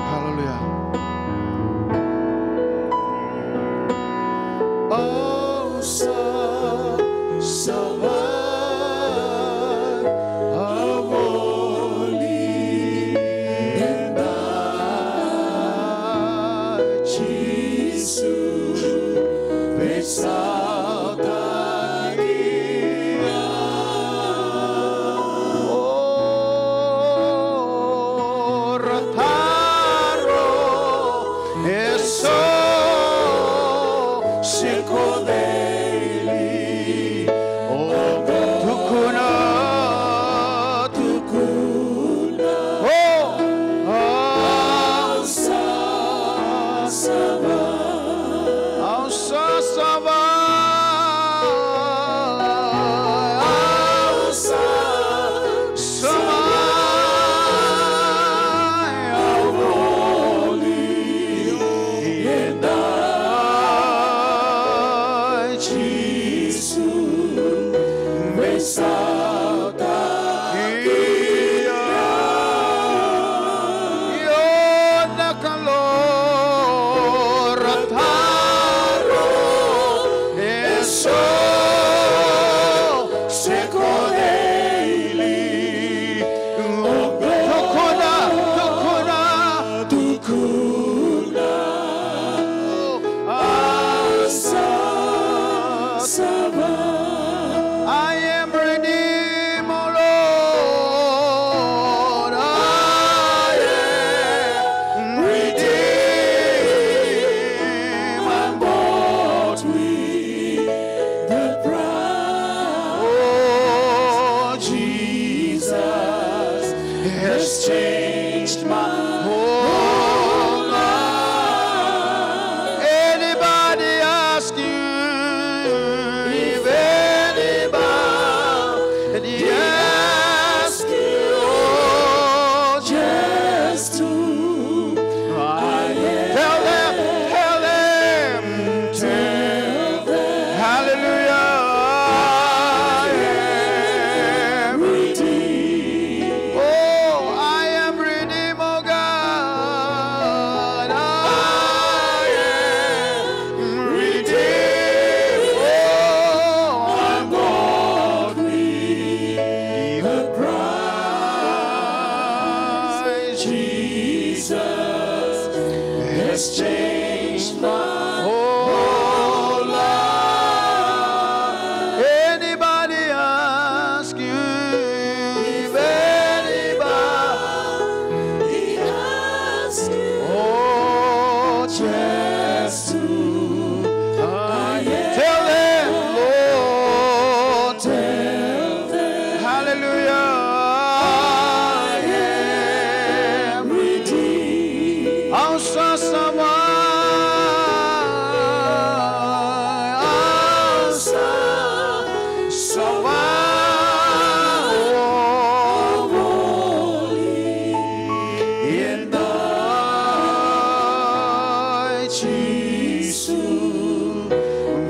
Haleluya. Au sa savai, au voli, eda Jisu veisautaki au. Ora taro eso se ko cei li, o tukuna, tukuna. O, au sa savai, au sa savai, au sa savai, au voli, eda Just who I am. Tell them, Lord. Tell them. Hallelujah. I am redeemed. Au sa sava. Au sa sava. Holy. Ena Jisu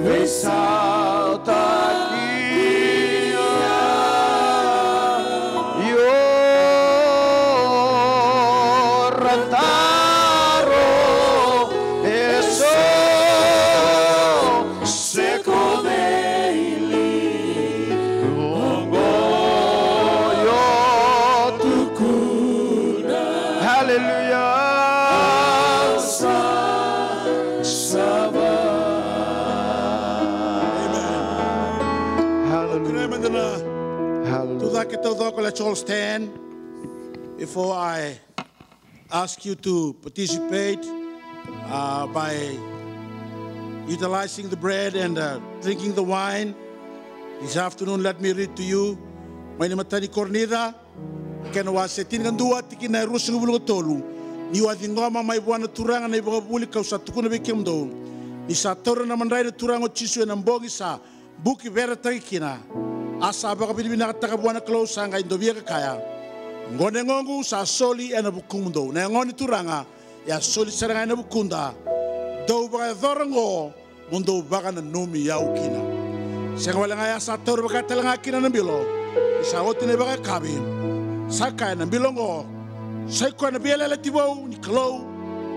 veisautaki au. Io, ra taro eso. Se ko cei li oqo o tukuna? Hallelujah. Au sa sava. Amen. Hallelujah. Hallelujah. Tucake taucoko, let's all stand before I ask you to participate, uh, by utilizing the bread and, uh, drinking the wine. This afternoon, let me read to you mai na imatai ni Korinica, kena wase tinikadua, tikina e ruasagavulu ka tolu. Niu a ciqoma mai vua na Turaga na ivakavuvuli kau sa tukuna vei kemudou, ni sa taura na madrai na Turaga o Jisu ena bogi sa bukiveretaki kina, a sa vakavinavinakataka vua na Kalou, sa qai dovia ka kaya, oqo na yagoqu sa soli ena vukumudou. Na yago ni Turaga e a soli sara ga ena vukuda. Dou vakayacora oqo mo dou vakananumi au kina. Sega wale ga ya, sa taura vaka tale ga kina na bilo ni sa oti na ivakayakavi, sa kaya, na bilo oqo sa i koya na veiyalayalati vou ni Kalou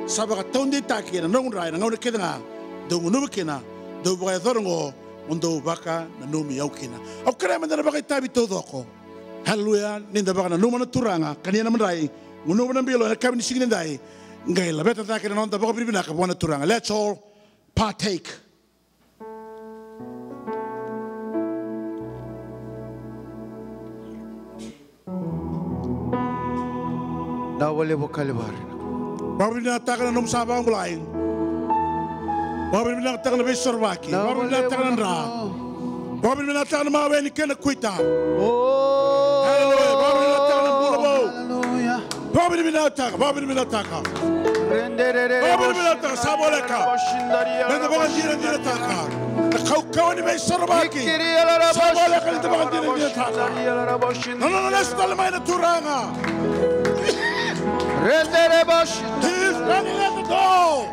sa vakataudeitaki ena noqu dra ena gauna kece ga. Dou gunuva kina, dou vakayacora oqo mo dou vakananumi au kina. Au kerea meda na vakaitavi taucoko. Haleluya. Ni da vakananuma na Turaga, kania na madrai, gunuva na bilo ena yakavi ni siga nidai, qai laveta cake na noda vakavinavinaka vua na Turaga. Let's all partake. Na wale vakalivari. Vakavinavinakataka na nomu sa vakabulai. Vakavinavinakataka na veisorovaki. Vakavinavinakataka na dra. Vakavinavinakataka na mawe ni kena kuita. Haleluya. Vakavinavinakataka na bula vou. Vakavinavinakataka, vakavinavinakataka. Vakavinavinakataka, sa voleka. Meda vakadinadinataka na kaukauwa ni veisorovaki. Sa voleka ni da vakadinadinataka. Na nona lesu tale mai na Turaga. He is standing at the door.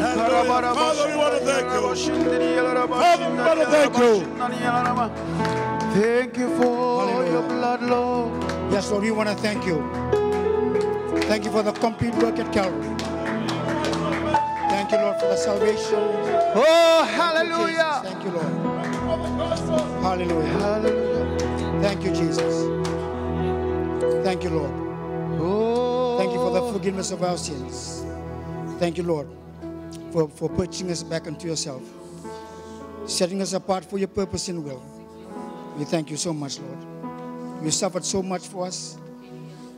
Hallelujah. Father, we want to thank you. Father, we want to thank you. Thank you for your blood, Lord. Yes, Lord, we want to thank you. Thank you for the complete work at Calvary. Thank you, Lord, for the salvation. Oh, hallelujah. Thank you, Lord. Hallelujah. Hallelujah. Thank you, Jesus. Thank you, Lord. Oh. Thank you for the forgiveness of our sins. Thank you, Lord, for, for purchasing us back unto yourself, setting us apart for your purpose and will. We thank you so much, Lord. You suffered so much for us.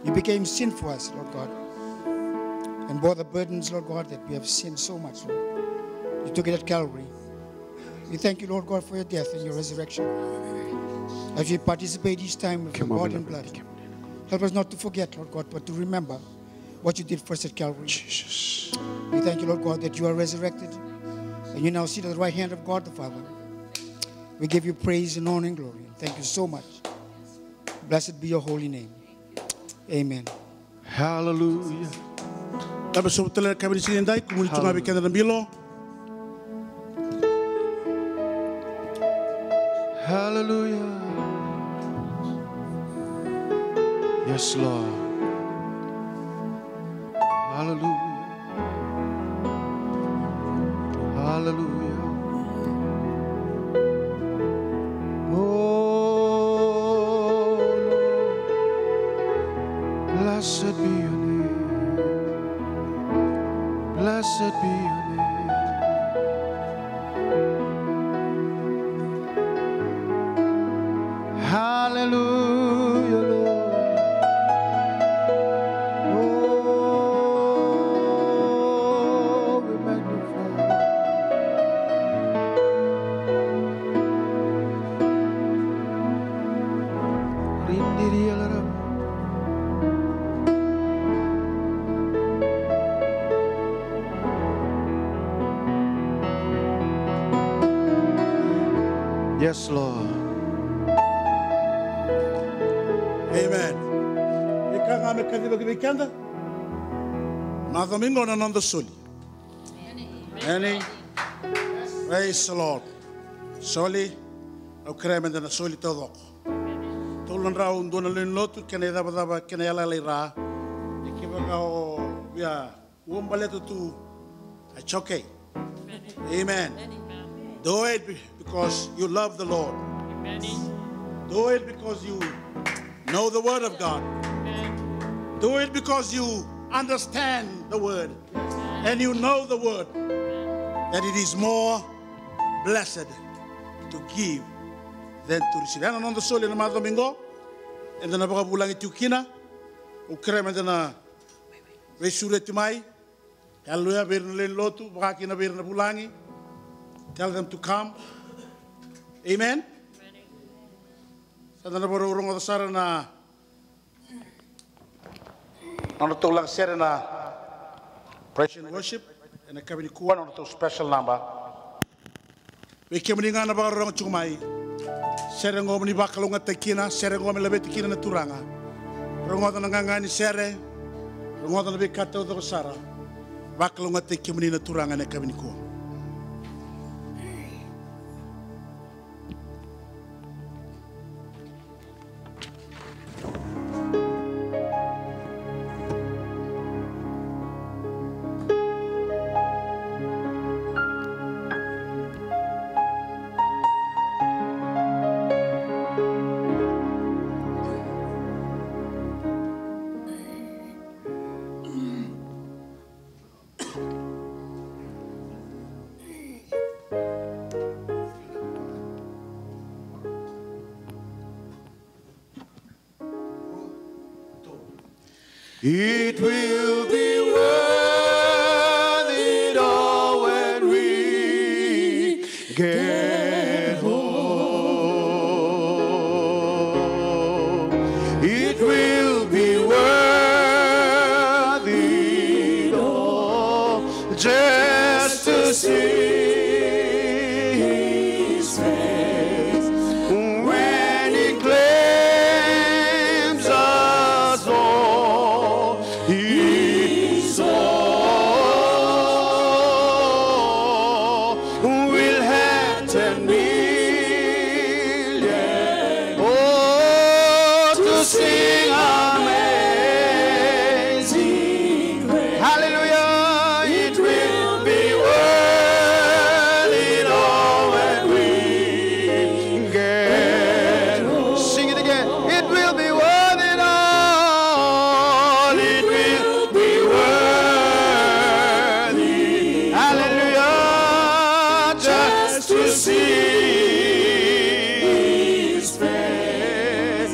You became sin for us, Lord God, and bore the burdens, Lord God, that we have sinned so much, Lord. You took it at Calvary. We thank you, Lord God, for your death and your resurrection. As we participate each time with your body and blood, help us not to forget, Lord God, but to remember what you did for us at Calvary. Jesus. We thank you, Lord God, that you are resurrected and you now sit at the right hand of God the Father. We give you praise and honor and glory. Thank you so much. Blessed be your holy name. Amen. Hallelujah. Dabe sobu tale na yakavi ni siga edai, kumuni tu ga vei keda na bilo. Hallelujah. Yes, Lord. Hallelujah. Hallelujah. Oh, Lord. Blessed be your name. Blessed be your name. Hallelujah, Lord. Oh, Yes, Lord. Amen. Veika ga me kacivaki vei keda. Macawa mai qo na noda soli. Amen. Praise the Lord. Soli. Au kerea meda na soli taucoko. Tolu na drau dua na lewe ni lotu, kena icavacava, kena yalayala i ra. Ni kevaka o via uabaleta tu, it's okay. Amen. Do it be- because you love the Lord. Do it because you know the word of God. Do it because you understand the word. And you know the word. That it is more blessed to give than to receive. Ena noda soli ena macawa mai qo, eda na vakavulagi tiko kina. Au kerea meda na veisureti mai. Hallelujah, vei ira na lewe ni lotu, vaka kina vei ira na vulagi. Tell them to come. Amen. Sa da na vakarau rogoca sara na nodratou lagasere na praise and worship ena yakavi nikua, nodratou special number. Vei kemuni ga na vakarorogo tiko mai, sere qo mo ni vakalougatataki kina, sere qo me laveti kina na Turaga. Rogoca na gaga ni sere, rogoca na veika taucoko sara. Vakalougatataki kemuni na Turaga ena yakavi nikua. It will be worth it all when we get home. It will be worth it all just to see his face when he claims us all. His all will have ten million. Oh, to sing amazing grace. Hallelujah. It will be worth it all when we get home. Sing it again. It will be worth it all. It will be worth it. Hallelujah. Just to see his face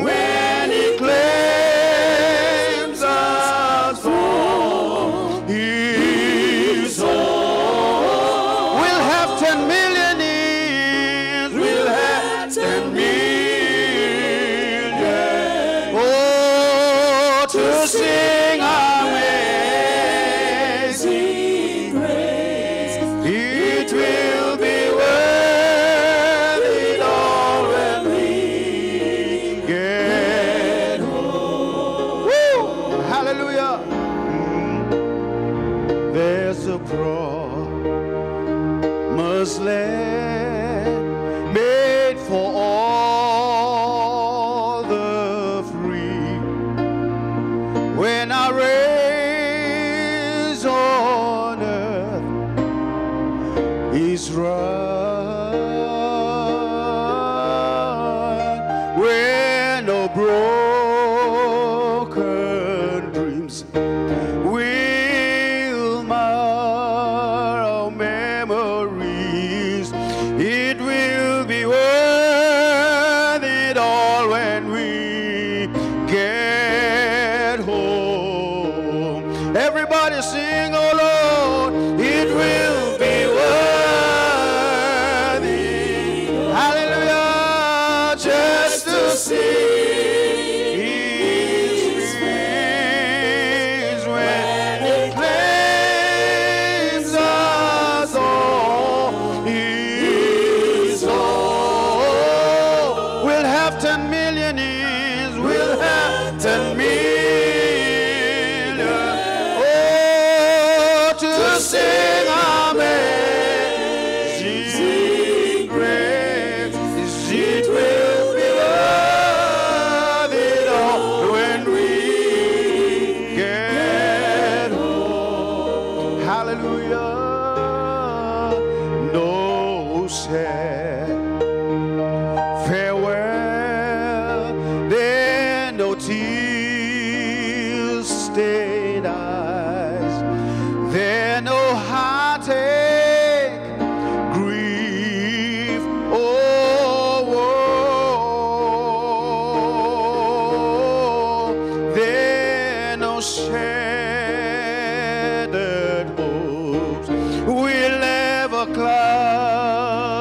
when he claims us for his own. We'll have ten million years. We'll have ten million. Oh, to sing amazing grace. It will be worth it all when we get home. Woo! Hallelujah. There's a promised land made for all the free. When our race on earth is run, where no broken dreams will mar our memories. It will be worth it all when we get home. Everybody sing, oh Lord, it will be worth No sad farewell, there no tears stain eyes, there no heartache, grief or woe, there no shattered hopes will ever cloud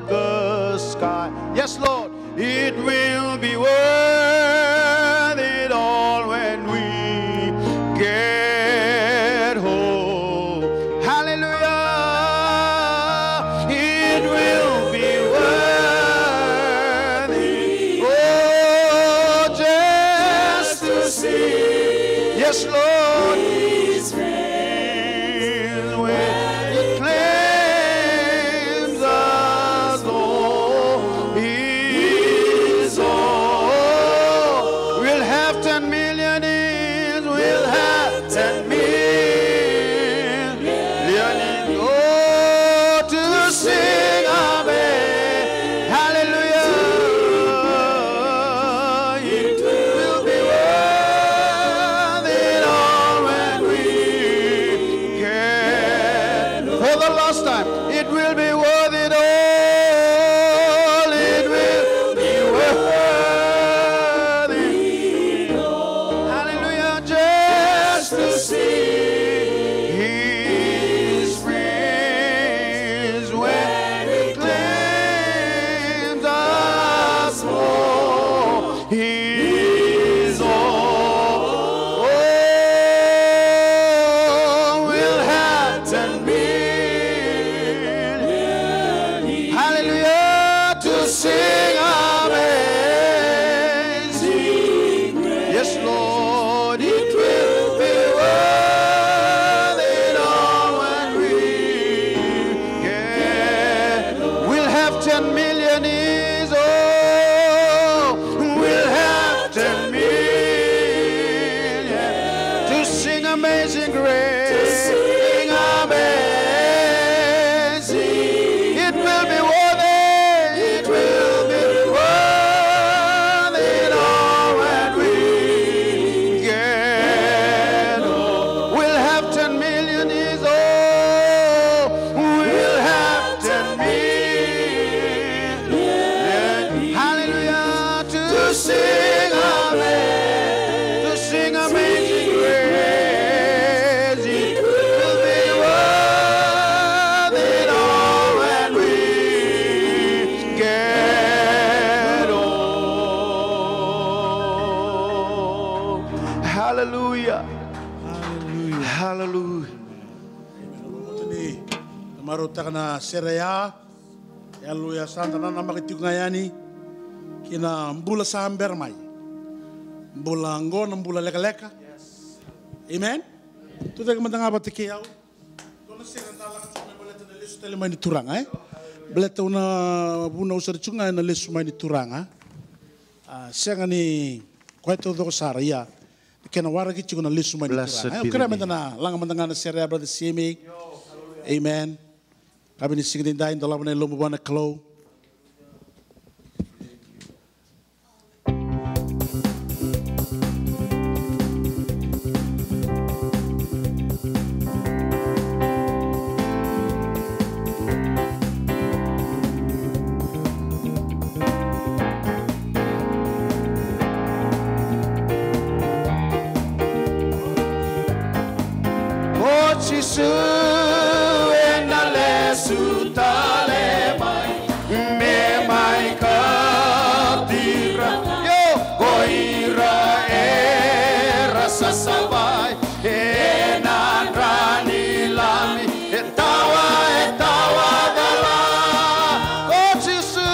the sky. Yes, Lord, it will be worth it all when we get home. Hallelujah. It will be worth it. Oh, just to see. Yes, Lord. His face when he claims us all. He is all. We'll have ten million years. We'll have ten million years. Oh, to sing of it. Hallelujah. It will be worth it all when we can. For the last time, it will be worth it all. It will be worth it. Hallelujah. Just to see his face when he claims us all. He is all. Oh, we'll have ten million. Hallelujah, to sing amazing grace. Yes, Lord, it will be worth it all when we get. We'll have ten million years, oh, we'll have ten million to sing Amazing Grace. To sing amazing. It will be worth it. It will be worth it all when we get home. We'll have ten million years old. We'll have ten million. Hallelujah. To sing amen. To sing Amazing Grace. It will be worth it all when we get home. Hallelujah. Hallelujah. Hallelujah. Amen. Au vakabauta ni na marautaka na sere ya. Hallelujah. Sa da nanamaki tiko ga yani ki na bula sa bera mai. Bula oqo na bula lekaleka. Amen. Tucake mada ga vata kei au. Dua na sere da laga tiko mai baleta na lesu tale mai ni Turaga, e? Baleta au na vunau sara tiko ga ena lesu mai ni Turaga. A, sega ni koya taucoko sara, ia na kena waraki tiko na lesu mai ni Turaga. Au kerea meda na laga mada ga na sere ya, Brother Simi. Amen. Yakavi ni siga edaidai, dolava na yalomu vua na Kalou. O Jisu ena lesu tale mai, me mai kauti ira, io, ko ira era sasavai ena dra ni Lami. E tawa, e tawa cala. O Jisu,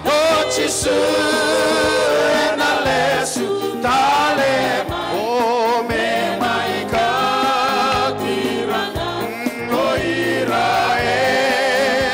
o Jisu ena lesu tale mai, o me mai kauti ira, o ira e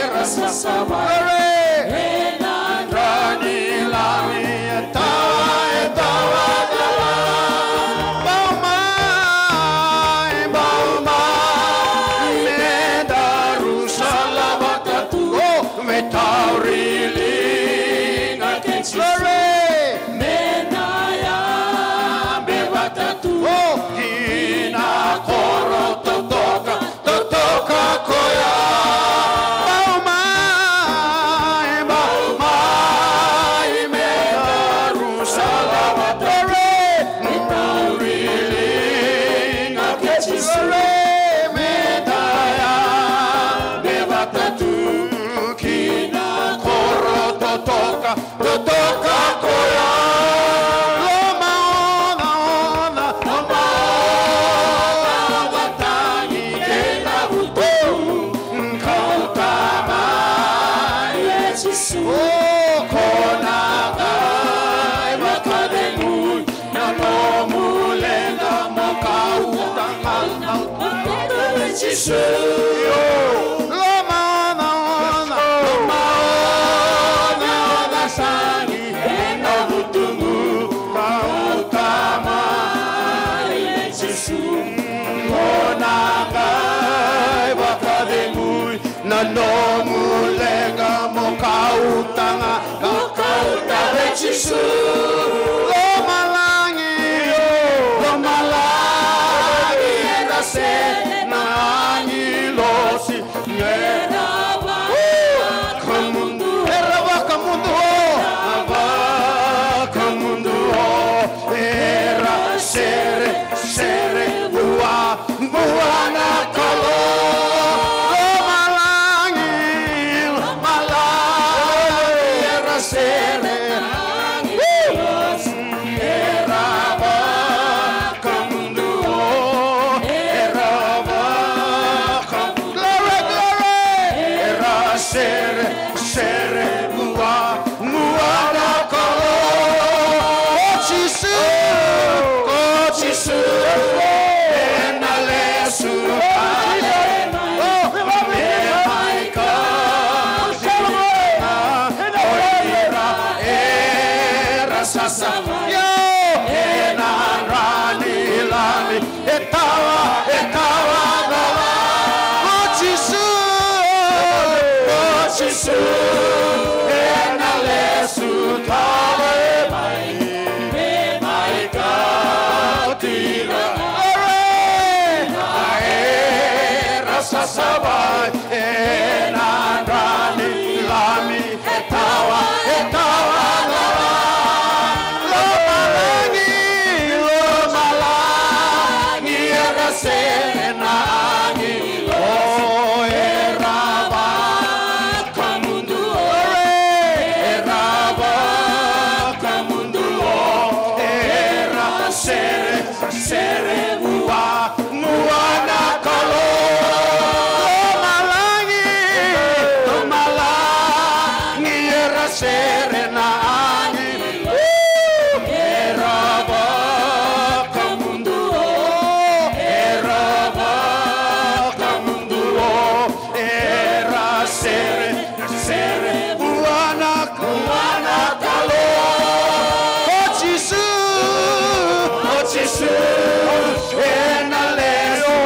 Glory! Me na yabe vata tu. Oh! Ki na koro totoka, totoka koya. Bau mai, bau mai, me na rusa lava. Glory! Ni tauri liga ke Jisu. Glory! Me na yabe vata tu. Ki na koro totoka, totoka koya. Lomaocaoca, lomaocaoca tagi kei na vutugu. Kauta mai e Jisu. O ko na qai vakacegui na nomu leqa mo kauta ga. Jisu. Lomaocaoca, lomaocaoca sagi ena vutugu, kauta mai e Jisu. Ko na qai vakacegui na nomu leqa mo kauta ga, mo kauta vei Jisu. Lomalagi, lomalagi, era se na agilosi, era vakamuduo, era vakamuduo, era vakamuduo, era sere, sere vua, vua na Kalou. Lomalagi, lomalagi, era sere, era vakamuduo, era vakamuduo. Glory, glory. Era sere, sere vua, vua na Kalou. Ko Jisu, ko Jisu, ena lesu tale mai. Me mai kauti ira era sasavai ena dra ni Lami. E tawa, e tawa cala. O Jisu, o Jisu, ena lesu tale mai. Me mai kauti ira era sasavai ena dra ni Lami. E tawa, e tawa cala. Lomalagi, lomalagi, era sere na agilosi, era vakamuduo, era vakamuduo, era sere, sere vua, vua na Kalou. Lomalagi, lomalagi, era sere na agi. Era vakamuduo, era vakamuduo, era sere, sere vua na, vua na Kalou. O Jisu, o Jisu, ena lesu.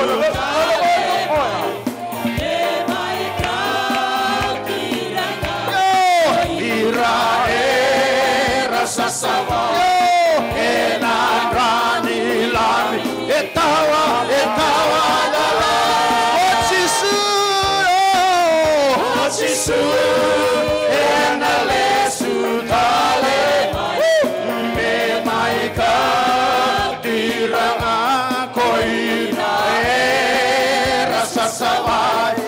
Ira era sasava ena dra ni Lami. E tawa, e tawa cala. O Jisu, o Jisu, ena lesu tale mai. Me mai kauti ira ga ko ira era sasava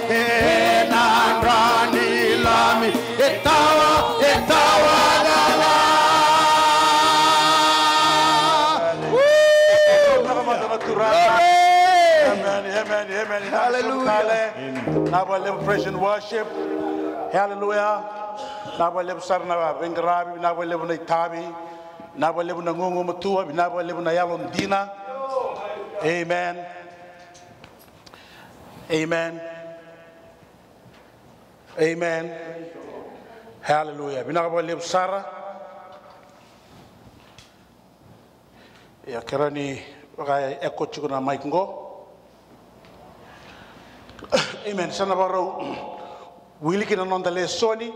ena dra ni Lami. E tawa, e tawa cala. Glory. Amen, amen, amen. Hallelujah. Vinaka vakalevu praise and worship. Hallelujah. Vinaka vakalevu sara na veiqaravi, vinaka vakalevu na itavi, vinaka vakalevu na gugumatua, vinaka vakalevu na yalodina. Amen. Amen. Amen. Hallelujah. Vinaka vakalevu sara. Ia, kerea ni vaka eko tiko na mic qo. Amen. Sa na vakarau wili kina na noda lesoni.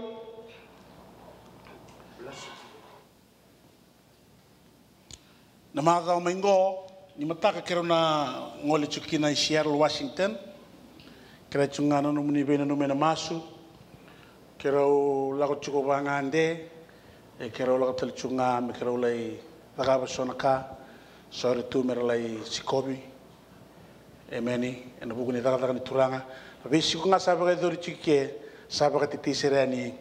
Na macawa mai qo ni mataka keirau na gole tiko kina i Seattle, Washington. Kerea tiko ga na nomuni veinanumi ena masu. Keirau lako tiko vagade, e keirau lako tale tiko ga me keirau lai cakava so na ka, so era tu mera lai sikovi. Emeni. Ena vuku ni cakacaka ni Turaga. Na veisiko ga sa vakayacori tiko ke, sa vakatetei sara yani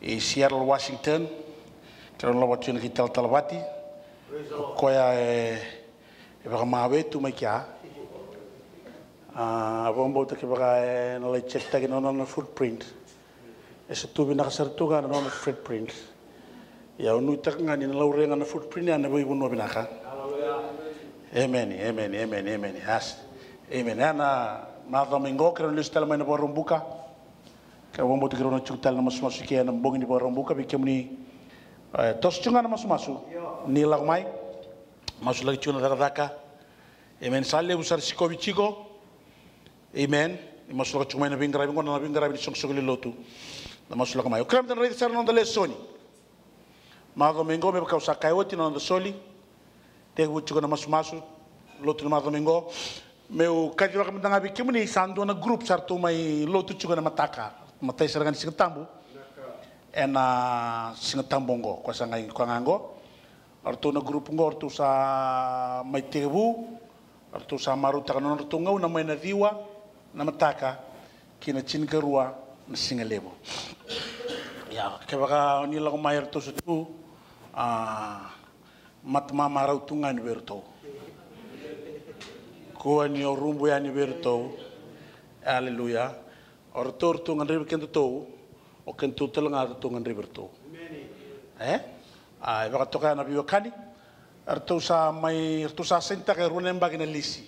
i Seattle, Washington. Keirau na lako tiko na kei talatala Vati. O koya e, e vakamawe tu mai kea. A, vakabauta kevaka e na lai check taki na nona footprint. E sa tu vinaka sara tu ga na nona footprint. Ia au nuitaka ga ni na laurai ga na footprint ya na veivanua vinaka. Emeni, emeni, emeni, emeni. Yes. Emeni. Ya na macawa mai qo keirau na lesu tale mai na Vakaraubuka. Keirau vakabauta keirau na tiko tale na masumasu ke na bogi ni Vakaraubuka vei kemuni. E, toso tiko ga na masumasu ni lako mai. Masulaki tiko na cakacaka. Emeni. Sa levu sara sikovi tiko. Amen. Ni masulaka tiko mai na veiqaravi qo, na veiqaravi ni soqosoqo lewe ni lotu. Na masulaka mai. O keirau meda raica sara na noda lesoni. Macawa mai qo me vaka au sa kaya oti na noda soli. Tekivu tiko na masumasu. Lotu na macawa mai qo. Meu kacivaka mada ga vei kemuni sa dua na group sa ratou mai lotu tiko ena mataka. Matai sara ga ni Siga Tabu. Ena Siga Tabu oqo. Koya sa qai koya ga oqo. O ratou na group oqo, o ratou sa mai tekivu. O ratou sa marautaka na nodratou gauna mai na ciwa na mataka ki na tinikarua na siga levu. Ia, kevaka ni lako mai o ratou sa tu, a, mata mamarau tu ga ni vei ratou. Kua ni o rubu yani vei ratou. Aleluya. O ratou, ratou gadrevi kedatou, o kedatou tale ga ratou gadrevi ratou. E? A, e vakatoka na veiwekani. Ratou sa mai, ratou sa sainitaka e rua na yabaki na lisi.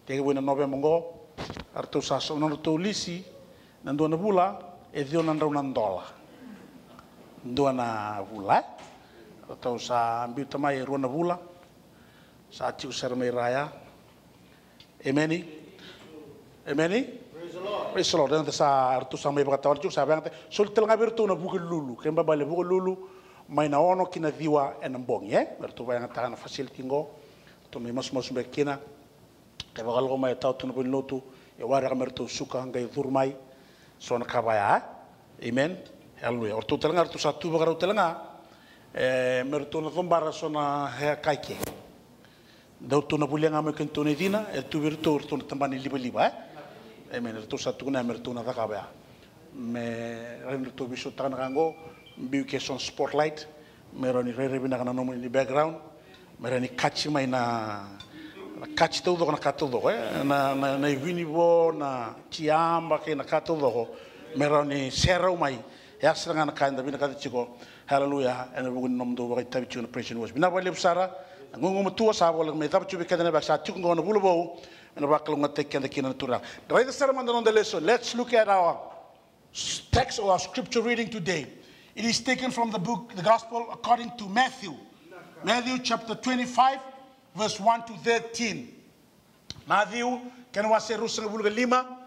Tekivu ena Noveba oqo, ratou sa sauma na nodratou lisi, na dua na vula, e ciwa na drau na dola. Dua na vula, e? Ratou sa biuta mai e rua na vula, sa tiko sara mai raya. Emeni. Emeni. Praise the Lord. Eda sa, ratou sa mai vakatawana tiko, sa vayagata. Soli tale ga vei ratou na vukelulu. Kena ibalebale vukelulu mai na ono ki na ciwa ena bogi, e? Me ratou vayagataka na facility qo. Ratou mai masumasu beka kina. Kevaka lako mai e tawa tu na vale ni lotu, e waraka me ratou suka, qai curu mai. So na ka vaya, e? Amen. Hallelujah. O ratou tale ga, ratou sa tu vakarau tale ga. E, me ratou na cobara so na hea kai ke. Dau ratou na volia ga mai kedatou na icina, e tu vei ratou, ratou na tabana ni livaliva, e? Amen. Ratou sa tukuna ya me ratou na cakava ya. Me rawa ni ratou veisautaka na ka oqo, biu ke so na spotlight, me rawa ni rairai vinaka na nomuni background, me rawa ni kaci mai na, na kaci taucoko, na ka taucoko, e? Na, na, na ivinivo, na tiaba kei na ka taucoko, me rawa ni serau mai, e a sara ga na ka eda vinakata tiko. Hallelujah. Ena vuku ni nomudou vakaitavi tiko na praise and worship. Vinaka vakalevu sara. Na gugumatua sa voleka me cava tiko vei keda na vaka sa tiko qo na vula vou. Ena vakalougatataki keda kina na Turaga. Da raica sara mada na noda lesson. Let's look at our s-, text or our scripture reading today. It is taken from the book, the Gospel according to Matthew. Matthew chapter twenty-five, verse one to thirteen. Maciu, kena wase ruasagavulu ka lima,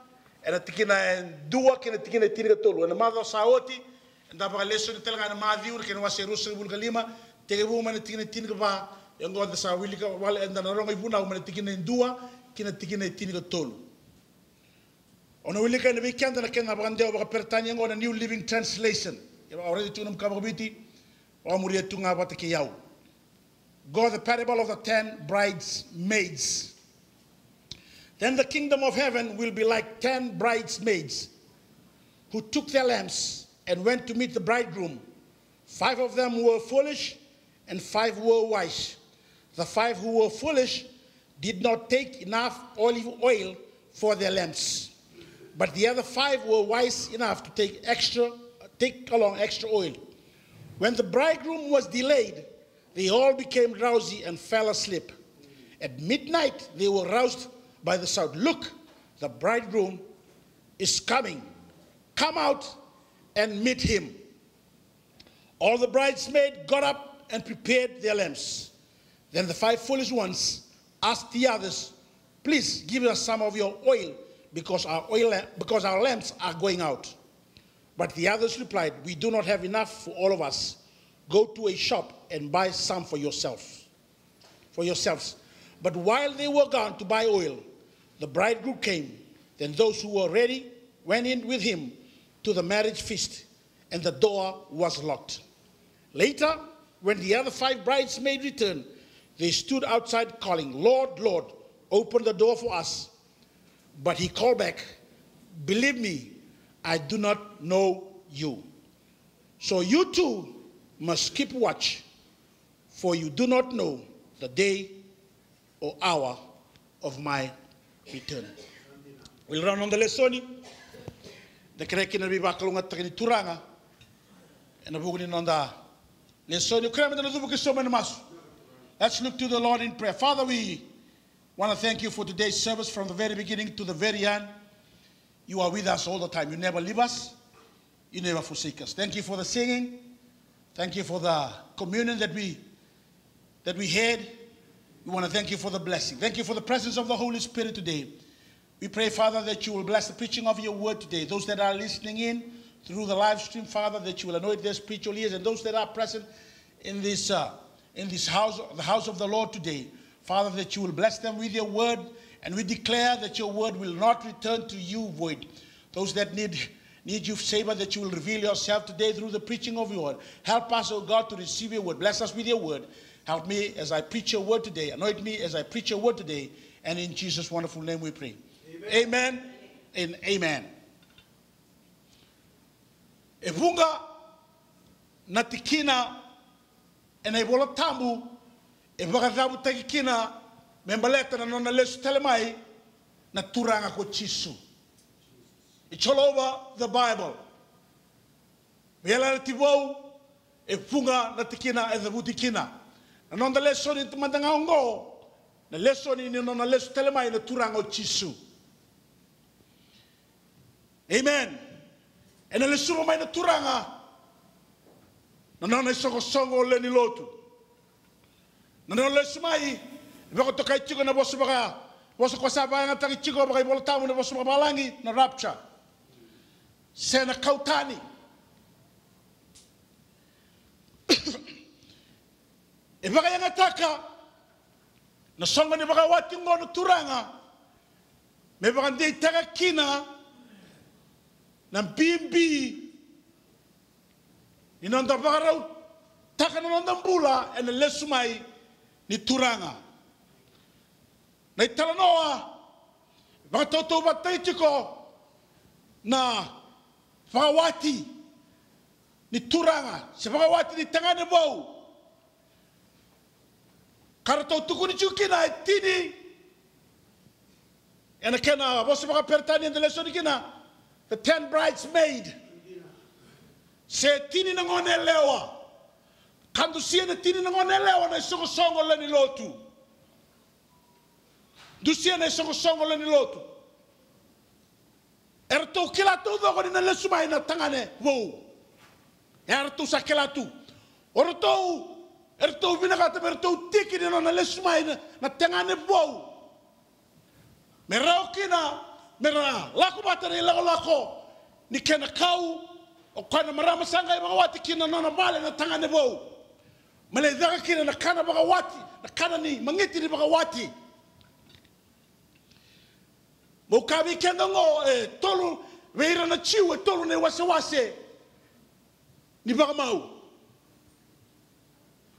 ena tikina e dua kei na tikina e tinikatolu. Ena macawa sa oti, eda vakalesoni tale ga ena Maciu, na kena wase ruasagavulu ka lima, tekivu mai na tikina e tinikava, e oqo eda sa wilika wale, eda na rogo ivunau mai na tikina e dua kei na tikina e tinikatolu. Au na wilika yani vei keda na kena vakadewa vakaperitania oqo na New Living Translation. Kevaka o raica tu na nomu ka vakaviti, vakamuria tu ga vata kei au. Go the parable of the ten bridesmaids. Then the kingdom of heaven will be like ten bridesmaids who took their lamps and went to meet the bridegroom. Five of them were foolish and five were wise. The five who were foolish did not take enough olive oil for their lamps. But the other five were wise enough to take extra, take along extra oil. When the bridegroom was delayed, they all became drowsy and fell asleep. At midnight, they were roused by the sound, "Look, the bridegroom is coming. Come out and meet him." All the bridesmaids got up and prepared their lamps. Then the five foolish ones asked the others, "Please give us some of your oil because our oil, because our lamps are going out." But the others replied, "We do not have enough for all of us. Go to a shop and buy some for yourself." for yourselves. But while they were gone to buy oil, the bridegroom came. Then those who were ready went in with him to the marriage feast, and the door was locked. Later, when the other five bridesmaids returned, they stood outside calling, "Lord, Lord, open the door for us." But he called back, "Believe me, I do not know you." So you too must keep watch, for you do not know the day or hour of my return. Wili rau na noda lesoni. Da kerei kina na veivakalougatataki ni Turaga ena vuku ni noda lesoni. Au kerea meda na cuva ki so mai na masu. Let's look to the Lord in prayer. Father, we want to thank you for today's service from the very beginning to the very end. You are with us all the time. You never leave us. You never forsake us. Thank you for the singing. Thank you for the communion that we that we had. We want to thank you for the blessing. Thank you for the presence of the Holy Spirit today. We pray, Father, that you will bless the preaching of your word today. Those that are listening in through the live stream, Father, that you will anoint their spiritual ears, and those that are present in this uh, in this house, the house of the Lord today, Father, that you will bless them with your word, and we declare that your word will not return to you void. Those that need need you, Savior, that you will reveal yourself today through the preaching of your word. Help us, oh God, to receive your word. Bless us with your word. Help me as I preach your word today. Anoint me as I preach your word today. And in Jesus' wonderful name we pray. Amen. Amen and amen. E vuqa na tikina ena iVola Tabu e vakacavutaki kina me baleta na nona lesu tale mai na Turaga ko Jisu. It's all over the Bible. Veiyalayalati Vou, e vuqa na tikina e cavuti kina. Na noda lesoni mada ga oqo, na lesoni ni nona lesu tale mai na Turaga o Jisu. Amen. Ena lesuva mai na Turaga na nona isoqosoqo lewe ni lotu. Na nona lesu mai e vakatokai tiko na vosa vaka, vosa ko sa vakayagataki tiko vakaiVola Tabu na vosa vakavalagi na rapture se na kau tani. E vakayagataka na soqo ni vakawati oqo na Turaga me vakadeitaka kina na bibi ni noda vakarautaka na noda bula ena lesu mai ni Turaga. Na italanoa vakatautauvatataki tiko na vakawati ni Turaga se vakawati ni tagane vou. Ka ratou tukuni tiko kina e tini, ena kena vosa vakaperitania eda lesoni kina, the ten bridesmaid. Se tini na gone yalewa. Ka dusia na tini na gone yalewa na isoqosoqo lewe ni lotu. Dusia na isoqosoqo lewe ni lotu. Eratou kila taucoko ni na lesu mai na tagane vou. E ratou sa kila tu. O ratou, eratou vinakata me ratou tiki ni nona lesu mai na, na tagane vou. Me rawa kina me ra lako vata na ilakolako ni kena kau, o koya na marama sa qai vakawati kina na nona vale na tagane vou. Me lai caka kina na kana vakawati, na kana ni magiti ni vakawati. Meu kaya vei keda oqo, e tolu, vei ira na Jiu e tolu na iwasewase ni vakamau.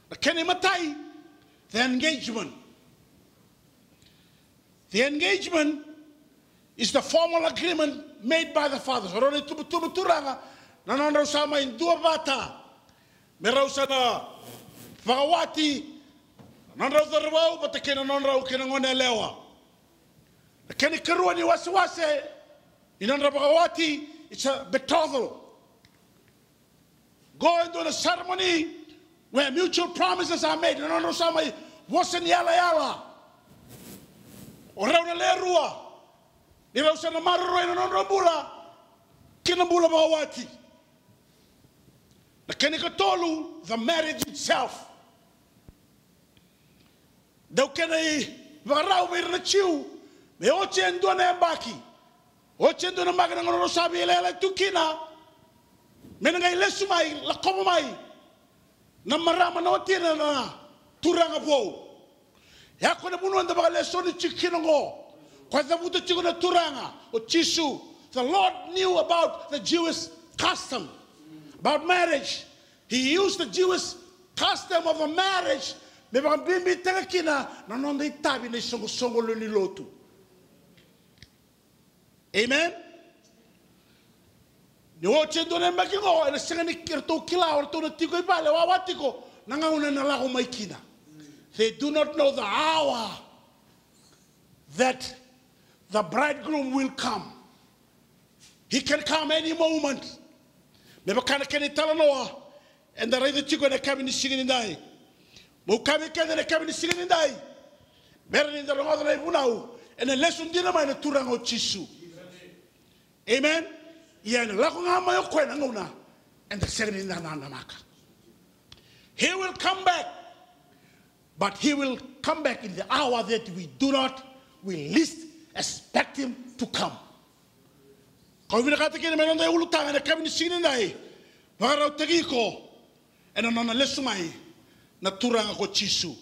Na kena imatai, the engagement. The engagement is the formal agreement made by the fathers. O rau na itubutubu turaga na nodrau sa mai duavata me rau sa na vakawati na nodrau cauravou vata kei na nodrau kei na gone yalewa. Na kena ikarua ni wasewase ni nodra vakawati, it's a betrothal. Qo e dua na ceremony where mutual promises are made. Na nodrau sa mai vosa ni yalayala o rau na lewe rua ni rau sa na maroroi na nodrau bula ki na bula vakawati. Na kena ikatolu, the marriage itself. Dau kena ivakarau vei ira na Jiu me oti e dua na yabaki, oti e dua na yabaki na gauna rau sa veiyalayalati tu kina, me na qai lesu mai, lakova mai na marama na watina na turaga vou. Ia ko na vanua eda vakalesoni tiko kina oqo. Ko e cavuta tiko na Turaga o Jisu. The Lord knew about the Jewish custom about marriage. He used the Jewish custom of a marriage me vakabibitaka kina na noda itavi na isoqosoqo lewe ni lotu. Amen. Ni oti e dua na yabaki oqo, ena sega ni ratou kila o ratou na tiko i vale, wawa tiko na gauna ena lako mai kina. They do not know the hour that the bridegroom will come. He can come any moment. Me vaka na kena italanoa eda raica tiko ena yakavi ni siga nidai. Meu kaya vei keda ena yakavi ni siga nidai, me rawa ni da rogoca na ivunau ena lesu dina mai na Turaga o Jisu. Amen. Ia ena lako ga mai o koya na gauna eda sega ni nanamaka. He will come back, but he will come back in the hour that we do not, we least expect him to come. Kau vinakata kina me noda iulutaga ena yakavi ni siga nidai, vakarautaki iko ena nona lesu mai na Turaga ko Jisu.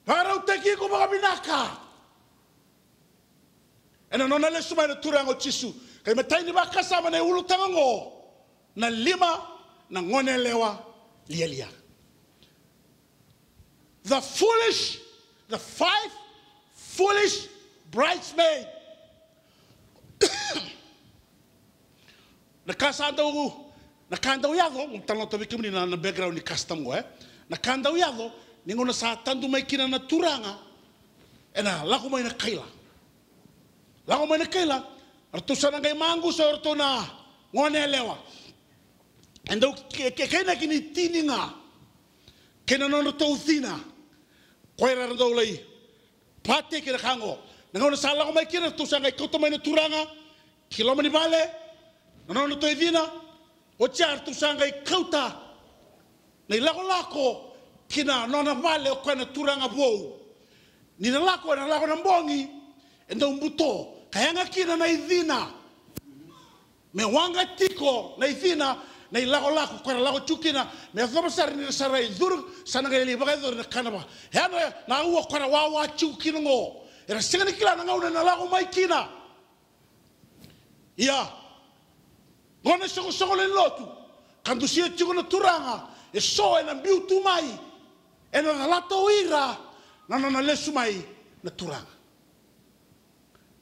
Vakarautaki iko vakavinaka ena nona lesu mai na Turaga o Jisu. Ka imatai ni vakasama na iulutaga oqo, na lima na goneyalewa lialia. The foolish, the five foolish bridesmaid. Na ka sa dau, na ka dau yaco, meu talanoataka vei kemuni na, na background ni custom qo, e? Na ka dau yaco ni gauna sa tadu mai kina na turaga, ena lako mai na kaila. Lako mai na kaila, ratou sa na qai maqusa o ratou na goneyalewa. E dau ke, ke, kainaki ni tini ga kei na nodratou cina. Ko ira era dau lai pate kei na ka oqo. Na gauna sa lako mai kina, ratou sa qai kauta mai na turaga ki loma ni vale na nodratou icina. Oti ya ratou sa qai kauta na ilakolako ki na nona vale o koya na turaga vou. Ni na lako, ena lako na bogi, e dau buto ka yaga kina na icina. Me waqa tiko na icina na ilakolako ko era lako tiko kina, me yacova sara ni ra sa rai curu, sa na qai lai vakayacori na ka na va. Ya na, na aua ko era wawa tiko kina oqo. Era sega ni kila na gauna ena lako mai kina. Ia, qo na isoqosoqo lewe ni lotu ka dusia tiko na turaga, e so ena biu tu mai, ena calata o ira na nona lesu mai na turaga.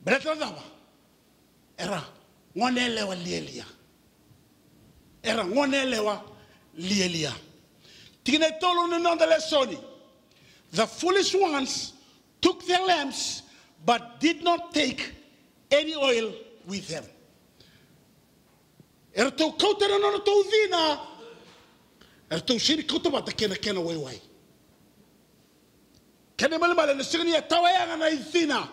Baleta na cava? Era goneyalewa lialia. Era goneyalewa lialia. Tikina e tolu ni noda lesoni. The foolish ones took their lamps but did not take any oil with them. Eratou kauta na nodratou cina, eratou sega ni kauta vata kei na kena waiwai. Kena ibalebale, ena sega ni a tawa yaga na icina.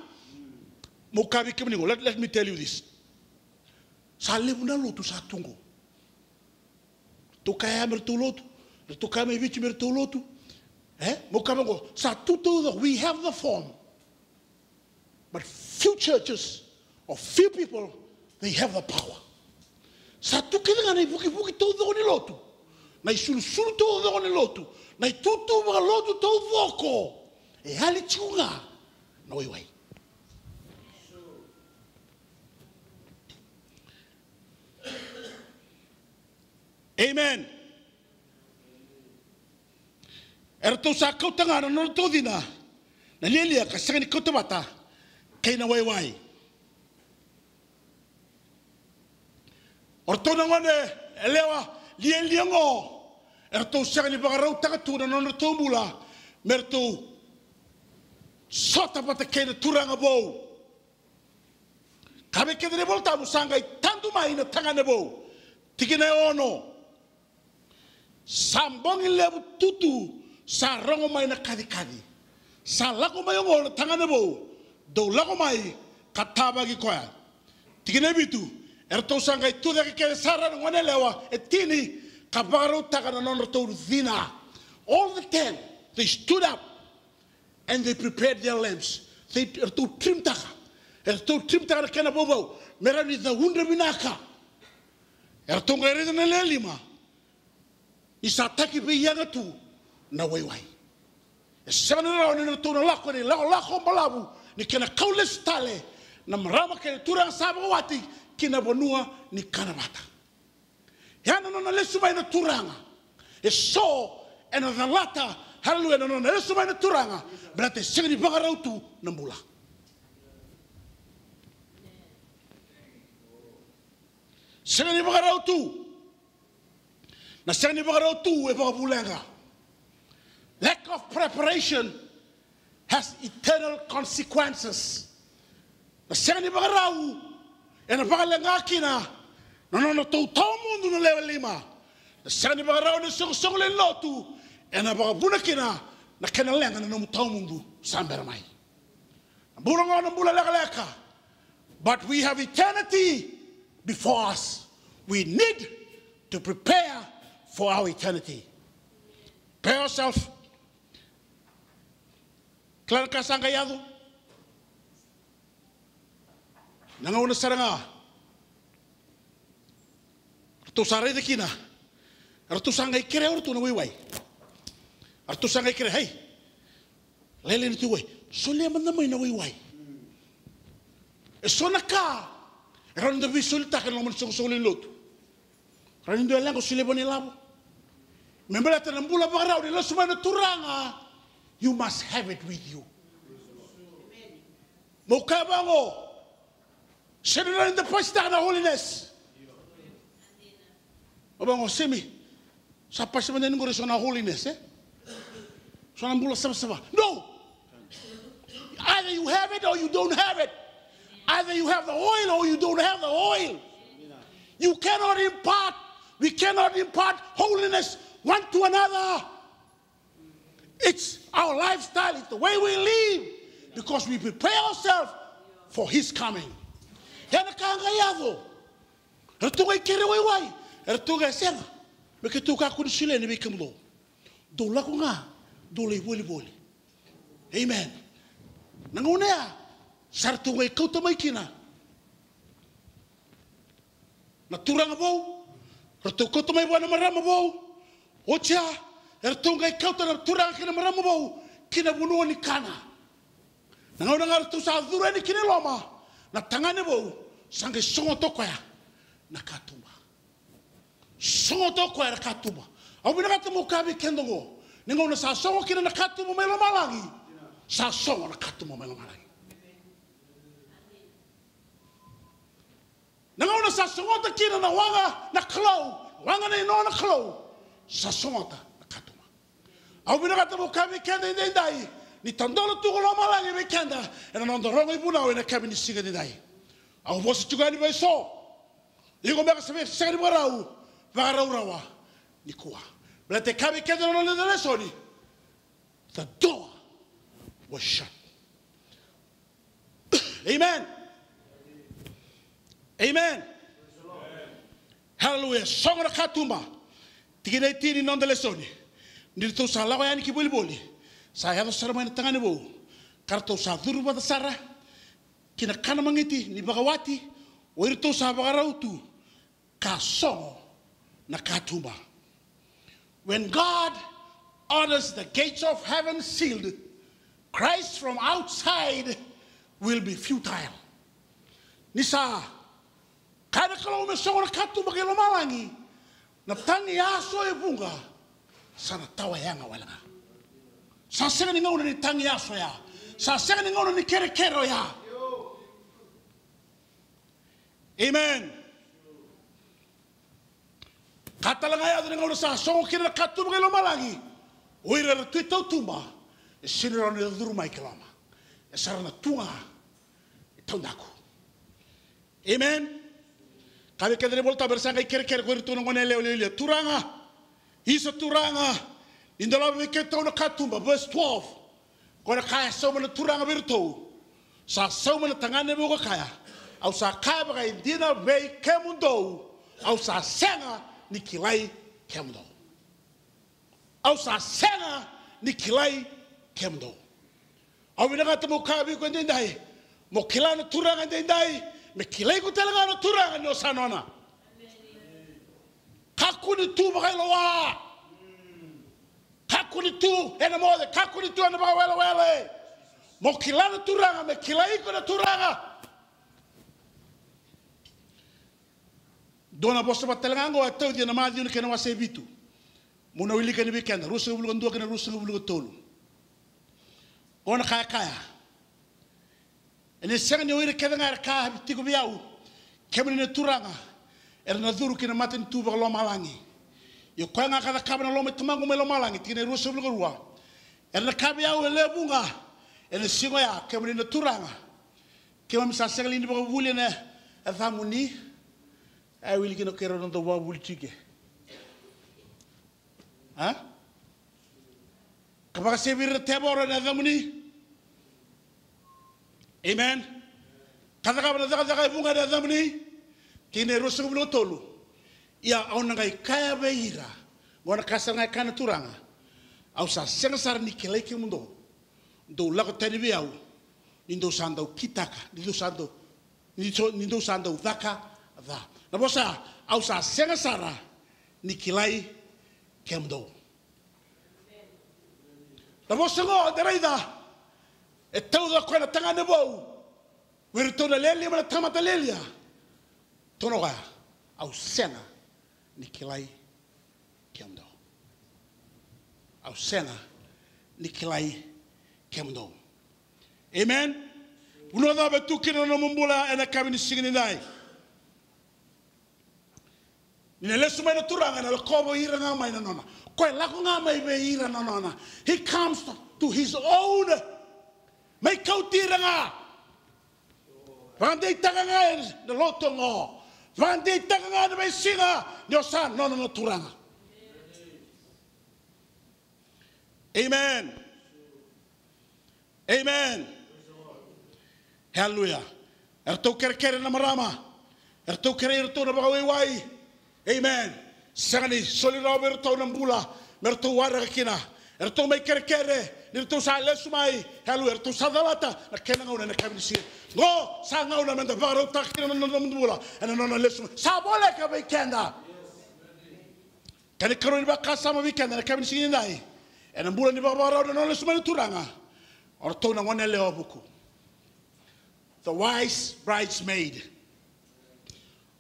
Meu kaya vei kemuni qo, let, let me tell you this. Sa levu na lotu sa tu qo. Ratou kaya me ratou lotu, ratou kaya mai Viti me ratou lotu. E? Meu kaya qo, sa tu taucoko, we have the form. But few churches or few people, they have the power. Sa tu kece ga na ivukivuki taucoko ni lotu, na isulusulu taucoko ni lotu, na itutu vakalotu taucoko. E yali tiko ga na waiwai. Amen. Eratou sa kauta ga na nodratou cina na lialia ka sega ni kauta vata kei na waiwai. O ratou na goneyalewa lialia oqo, eratou sega ni vakarautaka tu na nodratou bula me ratou sota vata kei na turaga vou. Ka vei keda na iVolatabu, sa qai tadu mai na tagane vou. Tikina e ono. Sa bogi levu tutu sa rogo mai na kacikaci. Sa lako mai oqo na tagane vou, dou lako mai ka tavaki koya. Tikina e vitu. Eratou sa qai tucake kece sara na goneyalewa e tini ka vakarautaka na nodratou cina. All the ten, they stood up. And they prepared their lamps. They, eratou trimtaka. Eratou trimtaka na kena vauvau me rawa ni caudre vinaka. Eratou qai raica na lewe lima ni sa taki veiyaga tu na waiwai. E sega ni rawa ni ratou na lako ena ilakolako balavu ni kena kau lesu tale na marama kei na turaga sa vakawati ki na vanua ni kana vata. Ia na nona lesu mai na Turaga. Eso ena calata, haleluya, na nona lesu mai na Turaga, baleta e sega ni vakarau tu na bula. Sega ni vakarau tu. Na sega ni vakarau tu e vakavuleqa. Lack of preparation has eternal consequences. Na sega ni vakarau ena vakaleqa kina na nodratou tawamudu na lewe lima. Na sega ni vakarau na isoqosoqo lewe ni lotu ena vakavuna kina na kena leqa na nomu tawamudu sa bera mai. Na bula oqo na bula lekaleka. But we have eternity before us. We need to prepare for our eternity. Prepare yourself. Kila na ka sa qai yaco. Na gauna sara ga ratou sa raica kina, ratou sa qai kerea o ratou na waiwai. Ratou sa qai kerea, hei, lailai na tu wai, solia mada mai na waiwai. E so na ka e rawa ni da veisolitaka ena loma ni soqosoqo lewe ni lotu. Rawa ni dua e leqa, solia vua na ilavo. Me baleta na bula vakarau ni lesu mai na Turaga, you must have it with you. Mo kaya vaqo, sega ni rawa ni da pasitaka na holiness. Mo vaqo, sega ni sa pasi mada ni qori so na holiness, e? So na bula savasava. No! Either you have it or you don't have it. Either you have the oil or you don't have the oil. You cannot impart, we cannot impart holiness one to another. It's our lifestyle, it's the way we live, because we prepare ourselves for his coming. Ia na ka ga e yaco. Eratou qai kere waiwai, eratou qai, sega, me keitou kakua ni solia yani vei kemudou. Dou lako ga, dou lai volivoli. Amen. Na gauna ya sa ratou qai kauta mai kina na turaga vou, ratou kauta mai vua na marama vou. Oti ya, eratou qai kauta na turaga kei na marama vou ki na vanua ni kana. Na gauna ga ratou sa curu yani kina i loma, na tagane vou sa qai sogota o koya na katuba. Sogota o koya na katuba. Au vinakata meu kaya vei keda oqo, ni gauna sa sogo kina na katuba mai lomalagi, sa sogo na katuba mai lomalagi. Na gauna sa sogota kina na waqa na Kalou, waqa nei Noa na Kalou, sa sogota na katuba. Au vinakata meu kaya vei keda edaidai, ni tadola tu ko lomalagi vei keda ena noda rogo ivunau ena yakavi ni siga edaidai. Au vosa tiko yani vei so. Iko beka sa vei sega ni vakarau, vakarau rawa nikua. Baleta e kaya vei keda na nona lesoni, the door was shut. Amen. Amen. Hallelujah. Sogo na katuba. Tikina e tini ni noda lesoni. Ni ratou sa lako yani ki volivoli, sa yaco sara mai na tagane vou, ka ratou sa curu vata sara ki na kana magiti ni vakawati, o iratou sa vakarau tu ka sogo na katuba. When God orders the gates of heaven sealed, Christ from outside will be futile. Ni sa kaya na Kalou me sogo na katuba kei lomalagi, na tagi yaso e vuqa sa na tawa yaga wale ga. Sa sega ni gauna ni tagi yaso ya. Sa sega ni gauna ni kerekere oya. Amen. Ka tale ga yaco na gauna sa sogo kina na katuba kei lomalagi, o ira era tu i tautuba e sega ni rawa ni curu mai ki loma. E sa ra na tu ga i taudaku. Amen. Ka vei keda na iVolatabu era sa qai kerekere ko iratou na gone yalewa lialia, Turaga, isa Turaga, ni dolava vei keitou na katuba. Verse twelve. Ko na ka e sauma na Turaga vei iratou. Sa sauma na tagane vou ka kaya, au sa kaya vakaidina vei kemudou, au sa sega ni kilai kemudou. Au sa sega ni kilai kemudou. Au vinakata meu kaya vei iko edaidai, mo kila na Turaga edaidai, me kilai iko tale ga na Turaga ni o sa nona. Kakua ni tu vakailoa. Kakua kakua ni tu ena moce, kakua ni tu ena vakawelewele. Mo kila na Turaga, me kilai iko na Turaga. Dua na vosa vata tale ga oqo e tauci ena Maciu na kena wase e vitu. Mo na wilika yani vei keda, ruasagavulu ka dua kei na ruasagavulu ka tolu. Oqo na ka e kaya. Ena sega ni o ira kece ga era kaya tiko vei au, kemuni na Turaga, era na curu ki na matanitu vakalomalagi. Ia o koya ga ka cakava na loma i Tamaqu mai lomalagi, tikina e ruasagavulu ka rua. Era na kaya vei au e lewe vuqa ena siga oya, kemuni na Turaga, keimami sa sega li ni vakavuli ena yacamuni? E wili kina o keirau na dau vakavuli tiko. A? Ka vakasevi ira na tevoro ena yacamuni. Amen. Ka cakava na cakacaka e vuqa ena yacamuni. Tikina e ruasagavulu ka tolu. Ia au na qai kaya vei ira, oqo na ka sara ga e kaya na Turaga. Au sa sega sara ni kilai kemudou. Dou lako tani vei au ni dou sa dau kitaka, ni dou sa dau, ni dou, ni dou sa dau caka ca. Na vosa, au sa sega sara ni kilai kemudou. Na vosa oqo eda raica e tauca o koya na tagane vou vei iratou na lewe lima na tamata lialia. Tukuna o koya, au sega ni kilai kemudou. Au sega ni kilai kemudou. Amen. Vanua cava e tu kina na nomu bula ena yakavi ni siga nidai? Ni na lesu mai na Turaga, ena lakova ira ga mai na nona. Koya e lako ga mai vei ira na nona. He comes to his own. Mai kauti ira ga. Vakadeitaka ga ena lotu oqo. Vakadeitaka ga ena veisiga ni o sa nona na Turaga. Amen. Amen. Hallelujah. Eratou kerekere na marama. Eratou kerei iratou na vakawaiwai. Amen. Sega ni soli rawa vei iratou na bula me ratou waraka kina. Eratou mai kerekere ni ratou sa lesu mai. Hallelujah. Eratou sa calata na kena gauna ena yakavi ni siga. Qo sa gauna meda vakarautaka kina na noda bula ena nona lesu mai. Sa voleka vei keda. Kena ikarua ni vakasama vei keda ena yakavi ni siga nidai. Ena bula ni vakavakarau na nona lesu mai na Turaga. O ratou na gone yalewa vuku. The wise bridesmaid.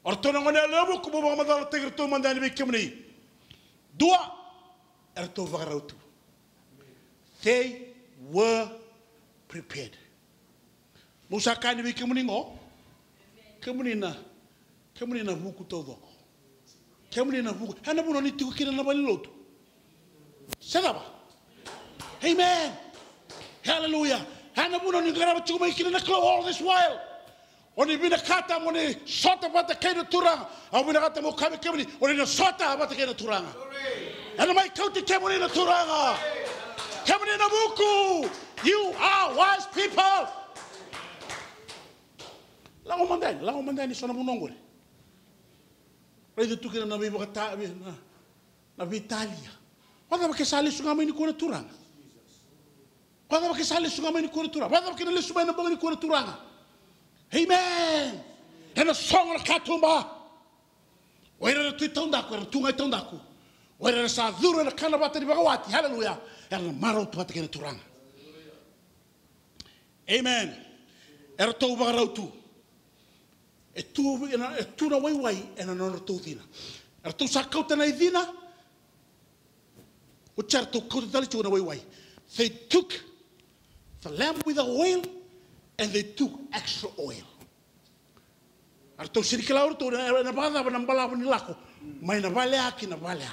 O ratou na gone yalewa vuku, mo vakamacalataki iratou mada yani vei kemuni. Dua, eratou vakarau tu. They were prepared. Mo sa kaya ni vei kemuni qo. Kemuni na, kemuni na vuku taucoko. Kemuni na vuku. Ena vanua ni tiko kina na valenilotu. Se cava? Amen. Hallelujah. Ena vanua ni qarava tiko mai kina na Kalou all this while. O ni vinakata mo ni sota vata kei na Turaga. Au vinakata mo kaya vei kemuni, o ni na sota vata kei na Turaga. Ena mai kauti kemuni na Turaga. Kemuni na vuku. You are wise people. Lako mada yani, lako mada yani so na vanua qori. Raica tu kina na veivakata, na, na veitalia. Vakacava ke sa lesu ga mai nikua na Turaga? Vakacava ke sa lesu ga mai nikua na Turaga? Vakacava ke na lesu mai na bogi nikua na Turaga? Amen. Ena sogo na katuba. O ira era tu i taudaku, era tu ga i taudaku. O ira era sa curu ena kana vata ni vakawati, haleluya, era na marau tu vata kei na Turaga. Amen. Eratou vakarau tu. E tu, e tu na waiwai ena nodratou cina. Eratou sa kauta na icina. Oti eratou kauta tale tiko na waiwai. They took the lamp with the oil and they took extra oil. Eratou sega ni kila o ratou ena vakacava na balavu ni lako mai na vale ya ki na vale ya.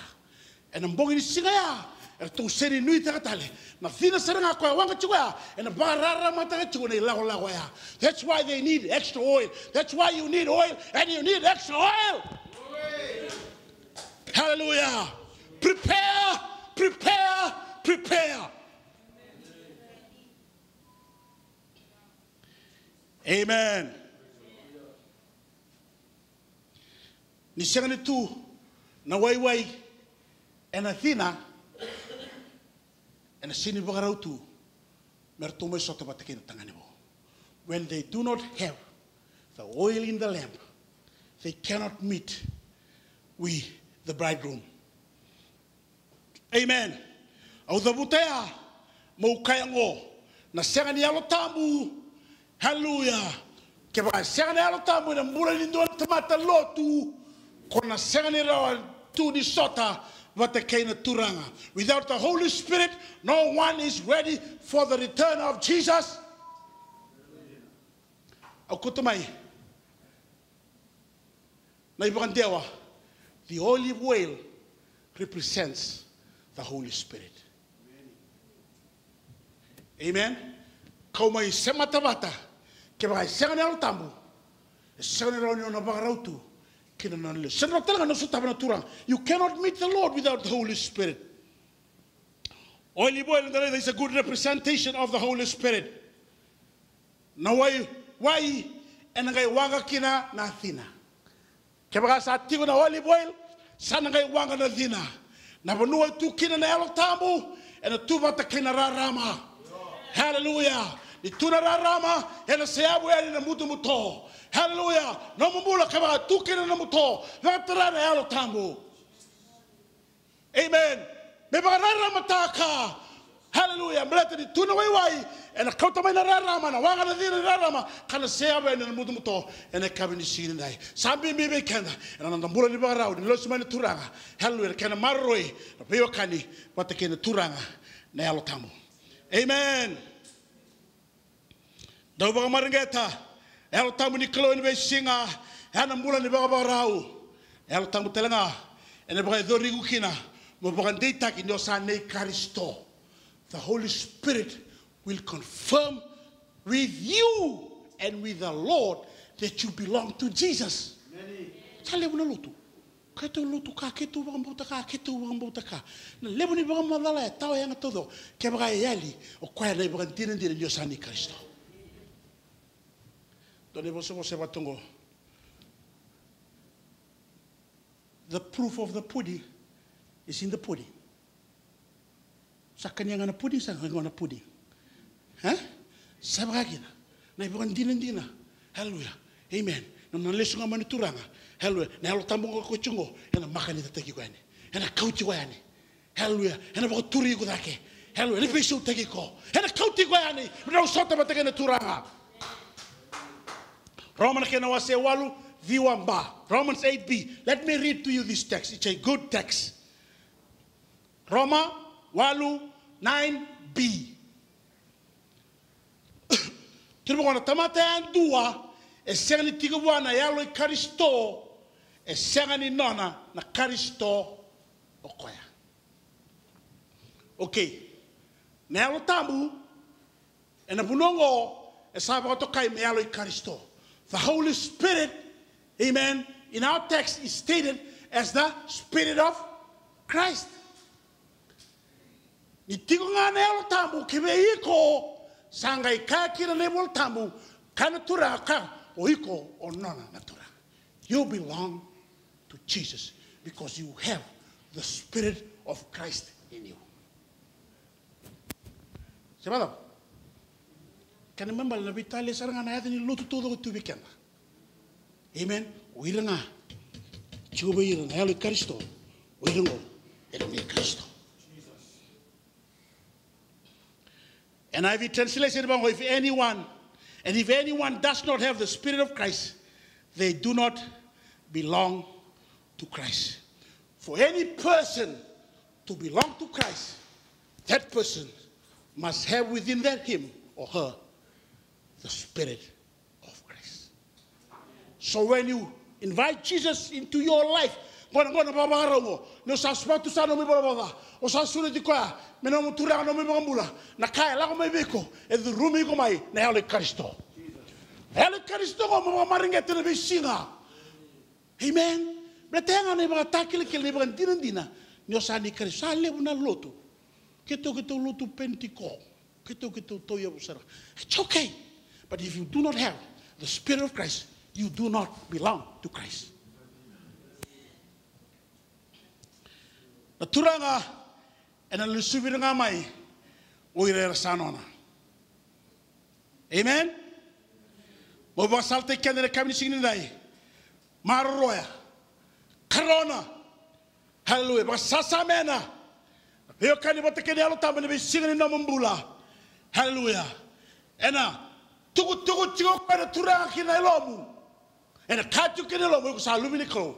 Ena bogi ni siga ya eratou sega ni nuitaka tale na cina sara ga koya waqa tiko ya. Ena vakararamataka tiko na ilakolako ya. That's why they need extra oil. That's why you need oil and you need extra oil. Hallelujah. Prepare, prepare, prepare. Amen. Ni sega ni tu na waiwai ena cina, ena sega ni vakarau tu me ratou mai sota vata kei na tagane vou. When they do not have the oil in the lamp, they cannot meet with the bridegroom. Amen. Au cavuta ya, meu kaya oqo, na sega ni Yalo Tabu. Haleluya. Kevaka e sega na Yalo Tabu ena bula ni dua na tamata lotu, ko na sega ni rawa tu ni sota vata kei na Turaga. Without the Holy Spirit, no one is ready for the return of Jesus. Au kauta mai na ivakadewa, the olive oil represents the Holy Spirit. Amen. Kau mai semata vata, kevaka e sega na Yalo Tabu, e sega ni rawa ni o na vakarau tu kina na nona lesu. Sega ni rawa tale ga ni o sotava na Turaga. You cannot meet the Lord without the Holy Spirit. Olive oil, na raica, is a good representation of the Holy Spirit. Na wai, wai ena qai waqa kina na cina. Kevaka sa tiko na olive oil, sa na qai waqa na cina. Na vanua e tu kina na Yalo Tabu, ena tu vata kei na rarama. Haleluya. Ni tu na rarama, ena seyavu yani na butobuto. Haleluya. Nomu bula kevaka tu kina na buto, vakatara na Yalo Tabu. Amen. Me vakararamataka. Haleluya. Baleta ni tu na waiwai, ena kauta mai na rarama, na waqa na cina ni rarama, ka na seyavu yani na butobuto ena yakavi ni siga nidai. Sa bibi vei keda ena noda bula ni vakarau ni lesu mai na Turaga. Haleluya. Na kena maroroi na veiwekani vata kei na Turaga na Yalo Tabu. Amen. Dau vakamareqeta, Yalo Tabu ni Kalou ena veisiga, ena bula ni vakavakarau. Yalo Tabu tale ga ena vakayacori iko kina mo vakadeitaki ni o sa nei Karisito. The Holy Spirit will confirm with you and with the Lord that you belong to Jesus. Sa levu na lotu. Keitou lotu ka, keitou vakabauta ka, keitou vakabauta ka. Na levu ni vakamacala e tawa yaga taucoko. Kevaka e yali o koya na ivakadinadina ni o sa nei Karisito. Dua na ivosavosa e vaka oqo. The proof of the pudding is in the pudding. Sa kania ga na pudding, sa kania ga na pudding. E? Sa vaka kina na ivakadinadina. Haleluya. Amen. Na nona lesu ga mai na Turaga. Haleluya. Na Yalo Tabu ga ko tiko qo, ena makanitaki iko yani. Ena kauti iko yani. Haleluya. Ena vakaturi iko cake. Haleluya. Ena veisautaki iko. Ena kauti iko yani. Me na sota vata kei na Turaga. Roma na kena wase walu, ciwa, ba. Romans eight b. Let me read to you this text. It's a good text. Roma walu, nine b. Turi vaqo, na tamata yadua e sega ni tiko vua na Yalo i Karisito, e sega ni nona na Karisito o koya. Okay. Na Yalo Tabu ena vanua oqo e sa vakatokai me Yalo i Karisito. The Holy Spirit, amen, in our text is stated as the Spirit of Christ. Ni tiko ga na Yalo Tabu ki vei iko, sa qai kaya kina na iVola Tabu, kaya na Turaga, kaya o iko o nona na Turaga. You belong to Jesus because you have the Spirit of Christ in you. Se vacava? Kena ibalebale na veitalia sara ga na yaca ni lotu taucoko tu vei keda. Amen. O ira ga tiko vei ira na Yalo i Karisito, o ira qo era nei Karisito. N I V translation vaqo, if anyone, and if anyone does not have the Spirit of Christ, they do not belong to Christ. For any person to belong to Christ, that person must have within that him or her the Spirit of Christ. So when you invite Jesus into your life, qo na, qo na vakavakarau qo. Ni o sa sivatu sa nomu ivalavala ca, o sa sureti koya me nomu Turaga, nomu iVakabula, na ka e lako mai vei iko, e curumi iko mai na Yalo i Karisito. Na Yalo i Karisito qo mo vakamareqeta ena veisiga. Amen. Baleta ya ga na ivakatakilakila, na ivakadinadina ni o sa nei Karisito. Sa levu na lotu. Keitou, keitou lotu Penitiko. Keitou, keitou tauyavu sara. It's okay. But if you do not have the Spirit of Christ, you do not belong to Christ. Na Turaga ena lesuvi ira ga mai o ira era sa nona. Amen. Mo vakasalataki keda ena yakavi ni siga nidai. Maroroya. Karona. Haleluya. Vakasasamena. Veiwekani vata kei na Yalo Tabu ena veisiga ni nomu bula. Haleluya. Ena tukutuku tiko o koya na Turaga ki na yalomu. Ena kaya tiko ki na yalomu, iko sa luve ni Kalou.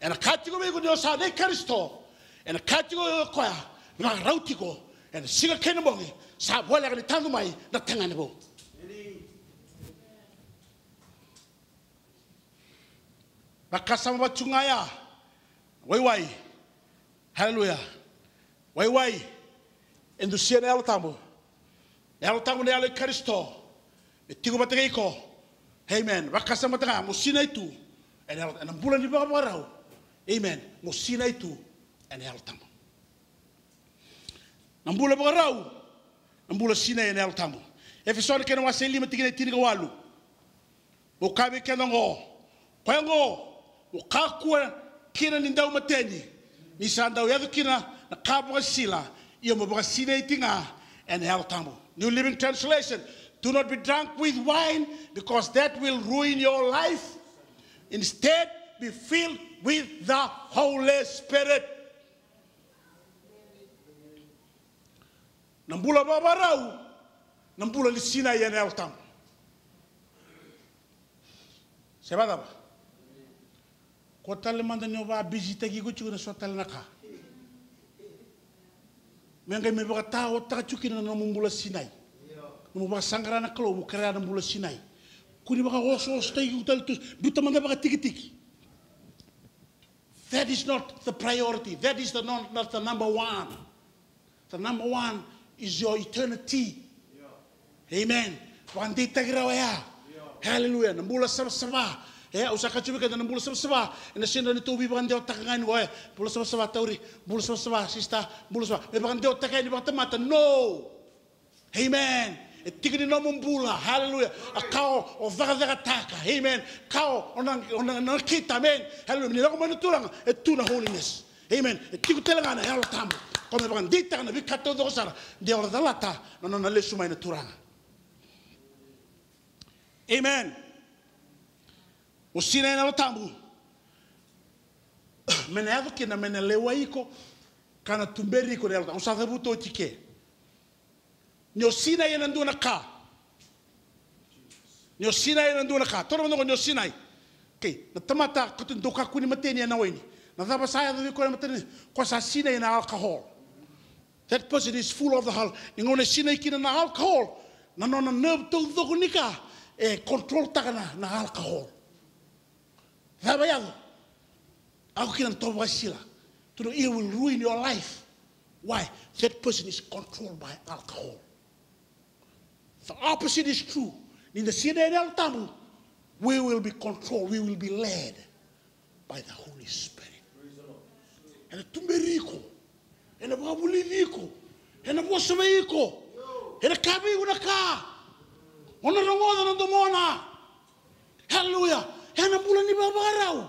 Ena kaya tiko vei iko ni o sa nei Karisito. Ena kaya tiko o koya, vakarau tiko. Ena siga kei na bogi sa voleka ni tadu mai na tagane vou. Vakasama vata tu ga ya. Waiwai. Haleluya. Waiwai. E dusia na Yalo Tabu. Na Yalo Tabu na Yalo i Karisito. Me tiko vata kei iko. Amen. Vakasama vata ga mo sinai tu ena Yalo, ena bula ni vakavakarau. Amen. Mo sinai tu ena Yalo Tabu. Na bula vakarau, na bula sinai ena Yalo Tabu. Efeso na kena wase e lima, tikina e tinikawalu. Mo kaya vei keda oqo, koya oqo mo kakua kina ni dau mateni, ni sa dau yaco kina na ka vakasisila, ia mo vakasinaiti ga ena Yalo Tabu. New Living Translation. Do not be drunk with wine, because that will ruin your life. Instead, be filled with the Holy Spirit. Na bula vakavakarau, na bula ni sinai ena Yalo Tabu. Se vakacava? Ko tale mada ni o vakabisitaki iko tiko na so tale na ka. Me qai me vakataotaka tiko kina na nomu bula sinai. Nomu vakasaqara na Kalou, mo kerea na bula sinai. Ko ni vakaosoosotaki iko tale tu, biuta mada vakatikitiki. That is not the priority. That is the non, not the number one. The number one is your eternity. Amen. Vakadeitaki rawa ya. Hallelujah. Na bula savasava. E, au sa kacivi keda na bula savasava. Ena sega ni tou veivakadewataka ga ni, e, bula savasava tauri, bula savasava sister, bula savasava. Me vakadewataka yani vakatamata. No. Amen. E tiki ni nomu bula. Hallelujah. A ka o, o cakacakataka. Amen. Ka o, o na, o na, na kita. Amen. Hallelujah. Ni lako mai na Turaga, e tu na holiness. Amen. E tiko tale ga na Yalo Tabu. Ko me vakadeitaka na veika taucoko sara. De o calata na nona lesu mai na Turaga. Amen. O sinai ena Yalo Tabu. Me na yaco kina, me na lewai iko, ka na tuberi iko na Yalo Tabu. Au sa cavuta oti ke. Ni o sinai ena dua na ka. Ni o sinai ena dua na ka. Taura mada oqo, ni o sinai. Okay, na tamata ko tu dau kakua ni mateni ena waini. Na cava sa yaco vei koya na mateni? Ko sa sinai ena alcohol. That person is full of the hal-, ni gauna e sinai kina na alcohol, na nona nerve taucoko ni ka e control taka na, na alcohol. Cava yaco? Au kina na tovakasila. Tudo, it will ruin your life. Why? That person is controlled by alcohol. The opposite is true. Ni da sinai ena Yalo Tabu, we will be controlled, we will be led by the Holy Spirit. Ena tuberi iko, ena vakavulici iko, ena vosa vei iko, ena kaya vei iko na ka o na rogoca na domona. Hallelujah. Ena bula ni vakavakarau.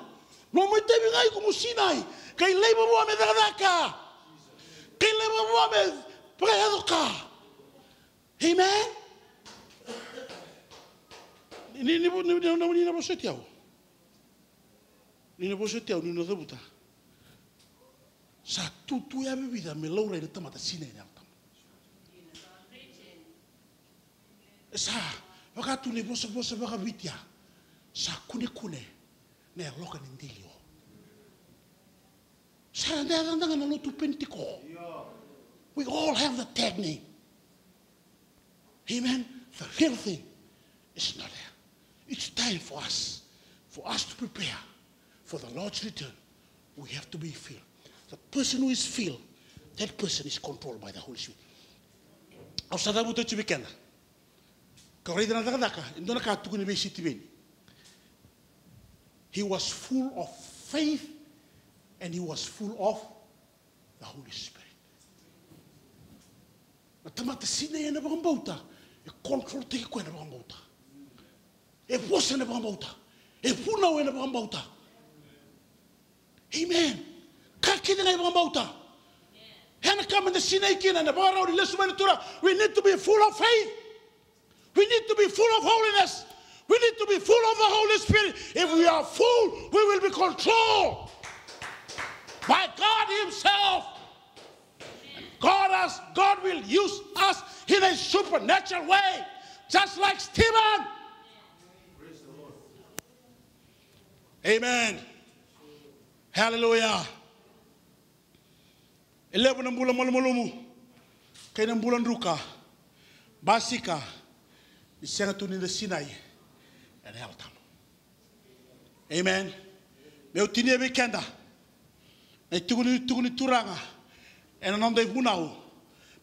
Nomu itavi ga iko mo sinai. Kai laiva vua me cakacaka. Kai laiva vua me vakayaco ka. Amen. Ni, ni, ni, ni, ni, ni na vosoti au. Ni na vosoti au, ni na cavuta. Sa tutu ya vivica me laurai na tamata sinai ena Yalo Tabu. E sa vaka tu na ivosavosa vakaviti ya. Sa kunekune na yaloka ni dilio. Sa da yaca ga na lotu Penitiko. We all have the tag name. Amen. The real thing is not there. It's time for us, for us to prepare for the Lord's return. We have to be filled. The person who is filled, that person is controlled by the Holy Spirit. Au sa cavuta tu vei keda. Ka raica na Cakacaka, e dua na ka tukuni vei Sitiveni. He was full of faith and he was full of the Holy Spirit. Na tamata sinai ena vakabauta, e control taki koya na vakabauta. E vosa ena vakabauta. E vunau ena vakabauta. Amen. Ka kece ga e vakabauta. Ena ka meda sinai kina ena vakarau ni lesu mai na Turaga. We need to be full of faith. We need to be full of holiness. We need to be full of the Holy Spirit. If we are full, we will be controlled by God Himself. God has, God will use us in a supernatural way, just like Stephen. Amen. Hallelujah. E levu na bula malumalumu kei na bula druka, basika, ni sega tu ni da sinai ena Yalo Tabu. Amen. Meu tinia vei keda na itukuni, tukuni Turaga ena noda ivunau,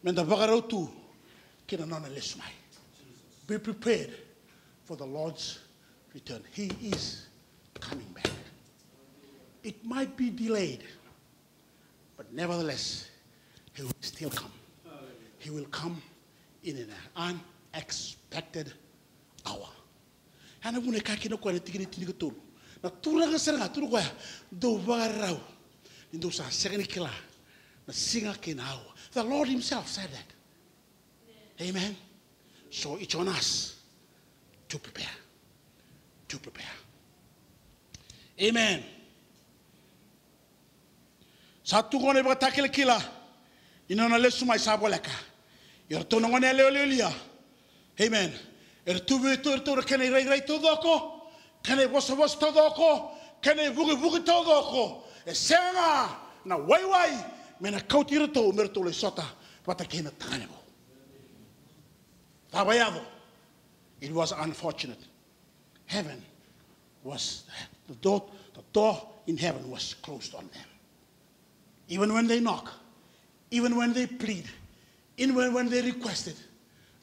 meda vakarau tu ki na nona lesu mai. Be prepared for the Lord's return. He is coming back. It might be delayed, but nevertheless, he will still come. He will come in an unexpected hour. Ya na vuna e kaya kina o koya na tikina e tinikatolu. Na Turaga sara ga tukuna o koya, dou vakarau, ni dou sa sega ni kila na siga kei na aua. The Lord himself said that. Amen. So it's on us to prepare. To prepare. Amen. Sa tu qo na ivakatakilakila ni nona lesu mai sa voleka. Ia o ratou na gone yalewa lialia. Amen. Era tu vei iratou, iratou na kena irairai taucoko, kena ivosavosa taucoko, kena ivukivuki taucoko. E sega na waiwai me na kauti iratou me ratou lai sota vata kei na tagane vou. Cava yaco? It was unfortunate. Heaven was, the door, the door in heaven was closed on them. Even when they knock, even when they plead, even when, when they requested,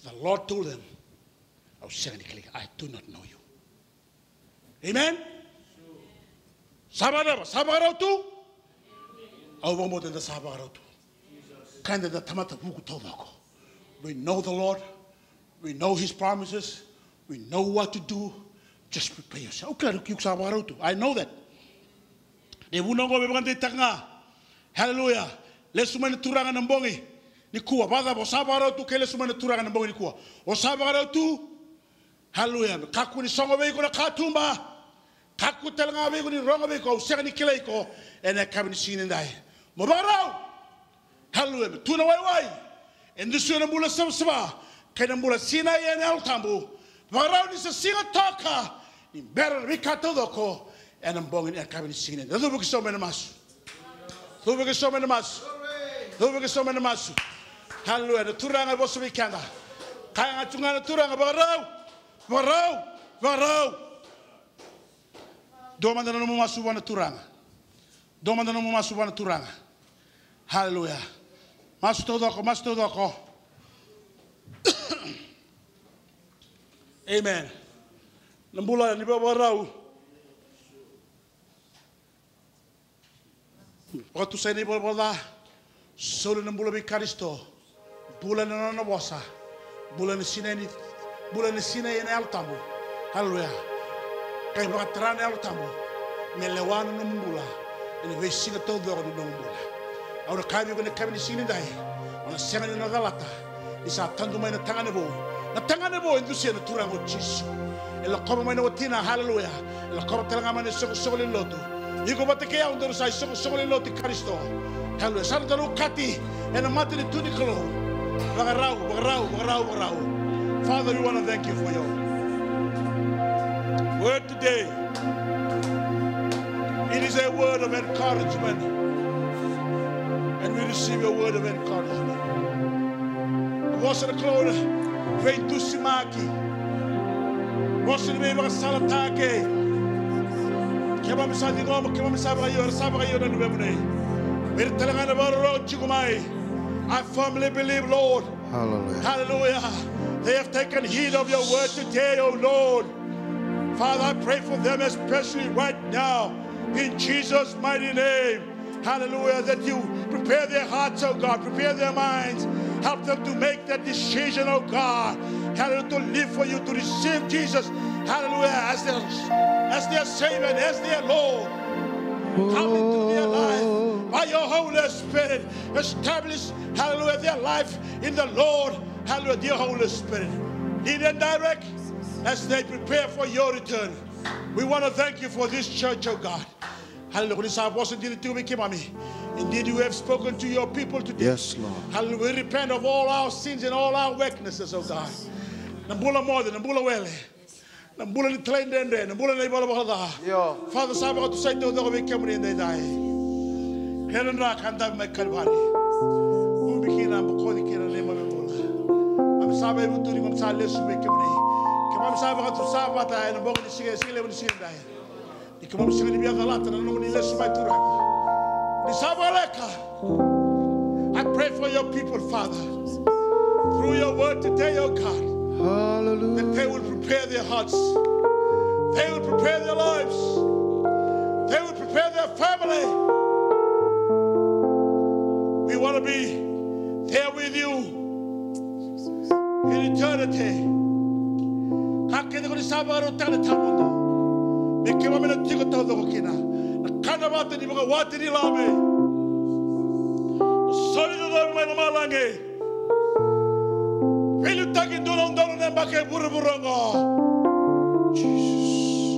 the Lord told them, "Au sega ni kilai iko, I do not know you." Amen? Sa vakarau, sa vakarau tu? Au vakabauta eda sa vakarau tu. Keda na tamata vuku taucoko. We know the Lord. We know his promises. We know what to do. Just prepare yourself. Au kila ni iko sa vakarau tu. I know that. Na ivunau oqo me vakadeitaka ga. Hallelujah. Lesu mai na Turaga na bogi nikua. Vakacava, o sa vakarau tu ke lesu mai na Turaga na bogi nikua? O sa vakarau tu? Hallelujah. Me kakua ni sogo vei iko na katuba. Kakua tale ga vei iko ni rogo vei iko, au sega ni kilai iko. Ena yakavi ni siga nidai, mo vakarau. Hallelujah. Me tu na waiwai. E dusia na bula savasava kei na bula sinai ena Yalo Tabu. Vakarau ni sa siga toka, ni bera na veika taucoko ena bogi ni yakavi ni siga nidai. Cuva ki so mai na masu. Cuva ki so mai na masu. Cuva ki so mai na masu. Hallelujah. Na Turaga e vosa vei keda. Kaya ga tu ga na Turaga, vakarau, vakarau, vakarau. Dua mada na nomu masu vua na Turaga. Dua mada na nomu masu vua na Turaga. Hallelujah. Masu taucoko, masu taucoko. Amen. Na bula ni vakarau. Vakatusai na ivalavala ca. Soli na bula vei Karisito. Bula ena nona vosa. Bula ena sinai ni, bula ena sinai ena Yalo Tabu. Hallelujah. Qai vakatara na Yalo Tabu me lewa na nomu bula ena veisiga taucoko ni nomu bula. Au na kaya vei iko ena yakavi ni siga nidai, o na sega ni na calata. Ni sa tadu mai na tagane vou. Na tagane vou e dusia na Turaga o Jisu. E lakova mai na watina, hallelujah. E lakova tale ga mai na isoqosoqo lewe ni lotu. Iko vata kei au daru sa isoqosoqo lewe ni lotu i Karisito. Hallelujah. Sa nodaru okati ena matanitu ni Kalou. Vakarau, vakarau, vakarau, vakarau. Father, we wanna thank you for your word today. It is a word of encouragement. And we receive your word of encouragement. Vosa na Kalou na veidusimaki. Vosa na veivakasalataki. Keimami sa ciqoma, keimami sa vakaio, era sa vakaio na luvemu nei. Vei ira tale ga na vakarorogo tiko mai. I firmly believe, Lord. Hallelujah. Hallelujah. They have taken heed of your word today, oh Lord. Father, I pray for them especially right now. In Jesus' mighty name. Hallelujah. That you prepare their hearts, oh God. Prepare their minds. Help them to make that decision, oh God. Hallelujah. To live for you, to receive Jesus. Hallelujah. As their, as their Savior and as their Lord. Come into their life by your Holy Spirit. Establish, hallelujah, their life in the Lord. Hallelujah, dear Holy Spirit. Lead and direct as they prepare for your return. We want to thank you for this church, oh God. Hallelujah. Ko ni sa vosa dina tiko vei keimami. Indeed, you have spoken to your people today. Yes, Lord. Hallelujah. We repent of all our sins and all our weaknesses, oh God. Na bula moce, na bula wele. Na bula ni talaidredre, na bula ni ivalavala ca. Io. Father, sa vakatusai taucoko vei kemuni edaidai. Ena dra ka dabe mai Kalivari. Ubi kina, bokoci kina na neimami bula. Keimami sa veivutuni, keimami sa lesu vei kemuni. Keimami sa vakatusa vata ena bogi ni siga, siga levu ni siga edai. Ni keimami sega ni via calata na nomuni lesu mai, Turaga. Ni sa voleka. I pray for your people, Father. Through your word today, oh God, hallelujah, that they will prepare their hearts. They will prepare their lives. They will prepare their family. We want to be there with you in eternity. Ka kece ko ni sa vakarautaka na tawamudu me keimami na tiko taucoko kina. Na kana vata ni vakawati ni Lami. Na soli cocovi mai lomalagi. Veiliutaki dua na udolu na yabaki e vuravura oqo. Jesus.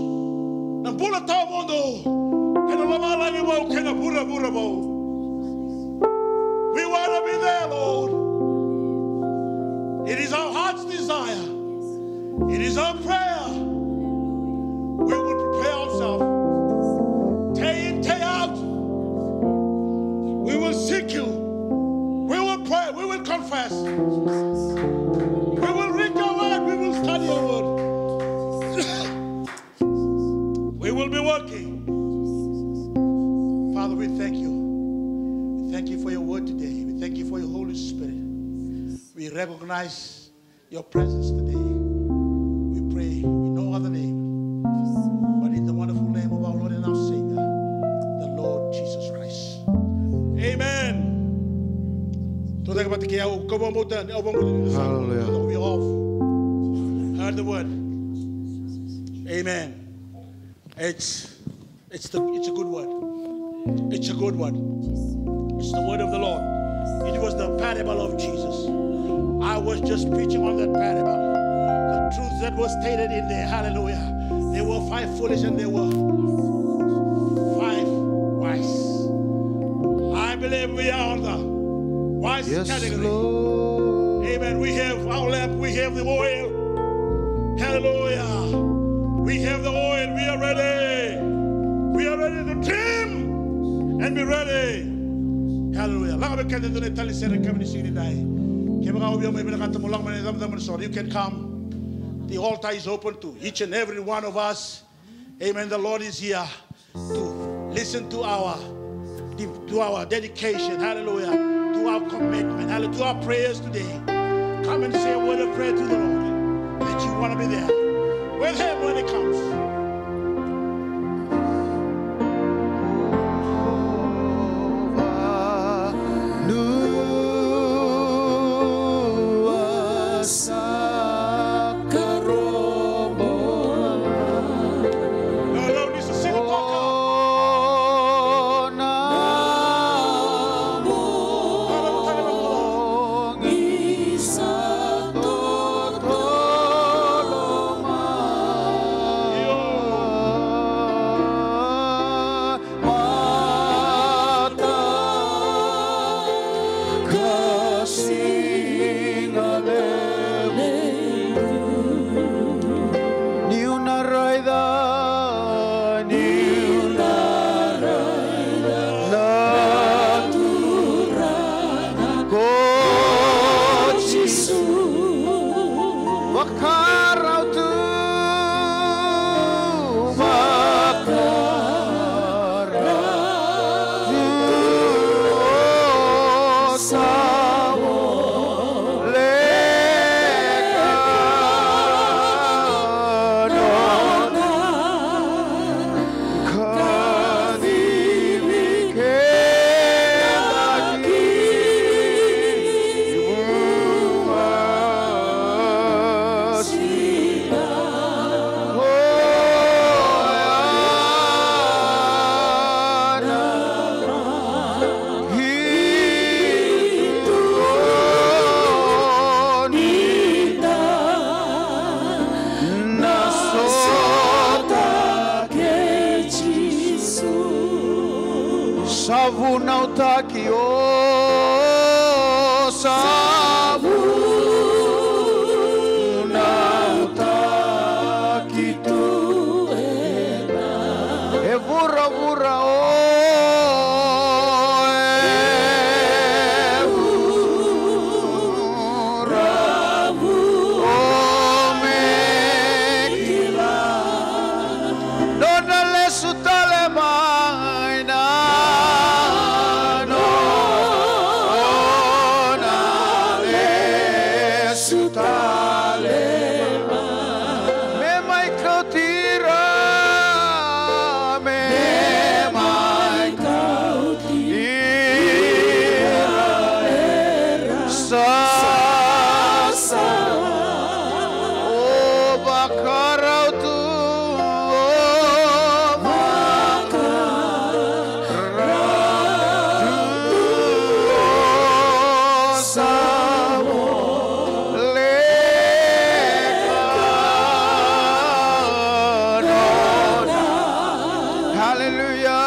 Na bula tawamudu ena lomalagi vou kei na vuravura vou. We want to be there, Lord. It is our heart's desire. It is our prayer. We will prepare ourselves day in, day out. We will seek you. We will pray. We will confess. We will read your word. We will study your word. We will be working. Father, we thank you. We thank you for your word today. We thank you for your Holy Spirit. We recognize your presence today. We pray in no other name but in the wonderful name of our Lord and our Savior, the Lord Jesus Christ. Amen. Tucake vata kei au, kau vakabauta, au vakabauta ni sa, hallelujah, we all heard the word. Amen. It's, it's the, it's a good word. It's a good word. It's the word of the Lord. It was the parable of Jesus. I was just preaching on that parable. The truth that was stated in there. Hallelujah. There were five foolish and there were five wise. I believe we are on the wise, yes, category. Lord. Amen. We have our lamp, we have the oil. Hallelujah. We have the oil. We are ready. We are ready to trim and be ready. Hallelujah. Laga vei keda e dua na talisere kemuni siga ni dai. Kevaka o via mai vinakata mo laga mai na icabocabo ni soro, you can come. The altar is open to each and every one of us. Amen. The Lord is here to listen to our, to our dedication, hallelujah, to our commitment, hallelujah, to our prayers today. Come and say a word of prayer to the Lord, that you want to be there with him when he comes. Sa vunautaki, o, sa vunautaki tu ena. E vuravura, o, e vura, o, me kila. Nona lesu tale mai na nona lesu tale mai. Me mai kauti ira, me mai kauti ira era sa sa. O vakarau tu, o vakarau tu, o sa voleka nona. Hallelujah.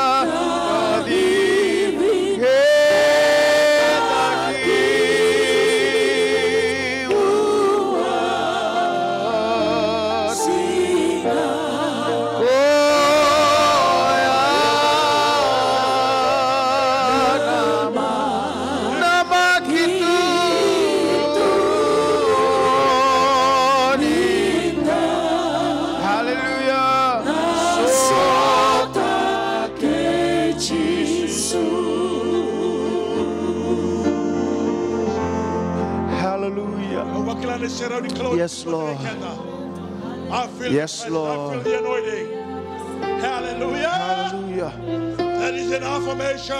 Hallelujah. Kei Jisu. Hallelujah. Au vakila na iserau ni Kalou. Yes, Lord. I feel, yes, I, Lord. I feel the anointing. Hallelujah. Hallelujah. That is an affirmation.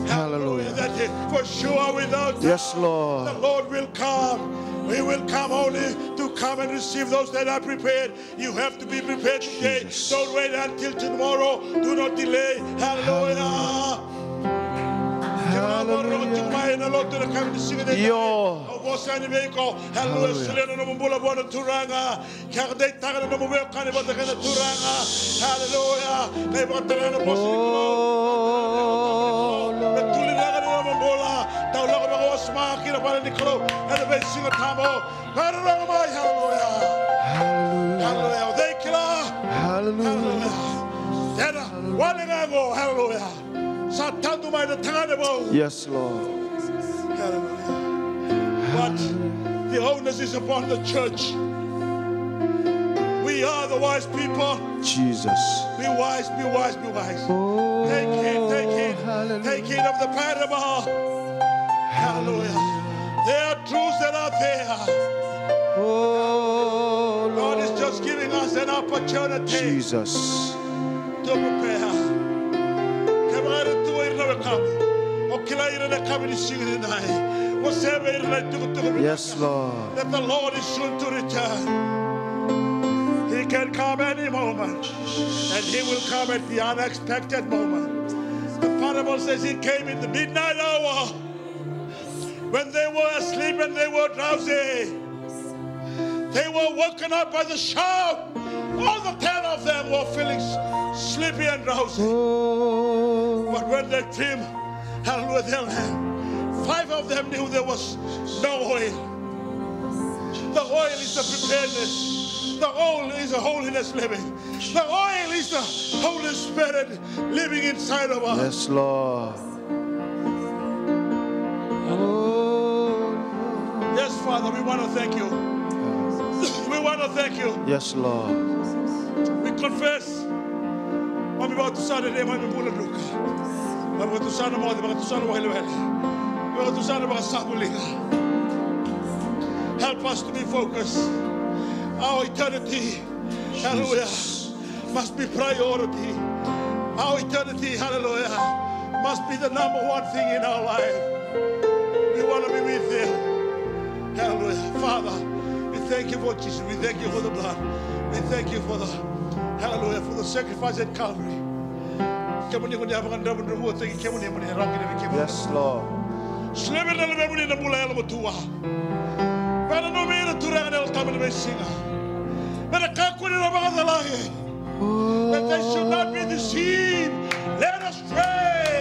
Hallelujah. That is for sure, without doubt, yes, Lord, the Lord will come. He will come only to come and receive those that are prepared. You have to be prepared today. Jesus. Don't wait until tomorrow. Do not delay. Hallelujah. Hallelujah. Kemuni na tiko mai ena lotu ena yakavi ni siga nikua. Io. Au vosa yani vei iko. Hallelujah. Hallelujah. Solia na nomu bula vua na Turaga. Ka deitaka na nomu veiwekani vata kei na Turaga. Hallelujah. Qai vakatara na vosa ni Kalou. Oh, Lord. Me tuli na nomu bula. Dau lako vakawasoma ki na vale ni Kalou ena veisiga Tamai. Vakarorogo mai, hallelujah. Hallelujah. Hallelujah. Thank you, Lord. Hallelujah. Hallelujah. Tena, wale ga qo, hallelujah. Sa tadu mai na tagane vou. Yes, Lord. Hallelujah. But the onus is upon the church. We are the wise people. Jesus. Be wise, be wise, be wise. Oh. Take heed, take heed, hallelujah, take heed of the parable. Hallelujah. There are truths that are there. Oh, Lord. God is just giving us an opportunity, Jesus, to prepare. Kevaka era tu o ira na wekamu, o kilai ira ena yakavi ni siga nikua. O sere vei ira na itukutuku vinaka. Yes, Lord. That the Lord is soon to return. He can come any moment, and he will come at the unexpected moment. The parable says he came in the midnight hour. When they were asleep and they were drowsy, they were woken up by the shout. All the ten of them were feeling s-, sleepy and drowsy. Oh. But when they dreamed, hallelujah, their lamp, five of them knew there was no oil. The oil is the preparedness. The oil is the holiness living. The oil is the Holy Spirit living inside of us. Yes, Lord. Oh. Yes, Father, we want to thank you. We want to thank you. Yes, Lord. We confess. Mami vakatusa na neimami bula druka. Mami vakatusa na moce, vakatusa na vakailoilo. Mami vakatusa na vakasavuliga. Help us to be focused. Our eternity, hallelujah, must be priority. Our eternity, hallelujah, must be the number one thing in our life. We want to be with you. Hallelujah. Father, we thank you for Jesus. We thank you for the blood. We thank you for the, hallelujah, for the sacrifice at Calvary. Kemuni ko ni a vakadravudravutaki kemuni mo ni roki na vei kemuni. Yes, Lord. Solia vei ira na luvemuni na bula yalomatua. Vakananumi ira, Turaga, na Yalo Tabu ena veisiga. Me ra kakua ni ra vakacalai. That they should not be deceived, led astray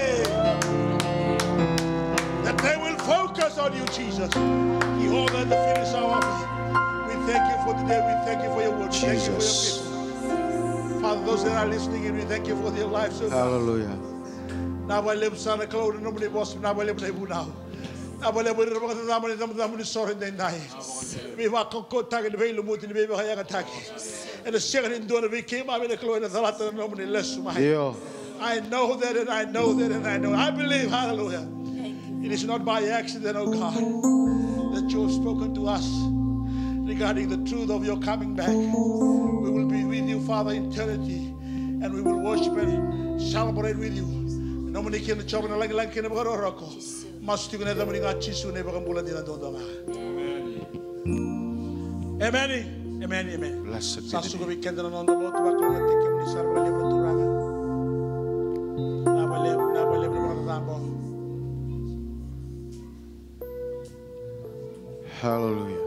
You, Jesus. Jehovah, the finisher of it. We thank you for today. We thank you for your word. We thank you for your people. Father, those that are listening in, we thank you for their lives, oh God. Hallelujah. Vinaka vakalevu sara na Kalou na nomuni vosa, vinaka vakalevu na ivunau. Vinaka vakalevu ira na vakacacabo ni cabocabo ni soro edaidai. Ni veivakaukauwataki, ni veilumuti, ni veivakayagataki. Ena sega ni dua vei keimami na Kalou ena calata na nomuni lesu mai. Io. I know that and I know that and I know. I believe, hallelujah. It is not by accident, oh God, that you have spoken to us regarding the truth of your coming back. We will be with you, Father, in eternity, and we will worship and celebrate with you. Nomuni kina Jiova na lagilagi kei na vakarokoroko. Masu tiko ena yacamuni ga Jisu na iVakabula dina duadua ga. Emeni. Emeni, emeni. Blessed be the name. Sa suka vei keda na noda lotu, vakalougatataki kemuni sara vakalevu na Turaga. Vinaka vakalevu, vinaka vakalevu na vakacacabo. Hallelujah.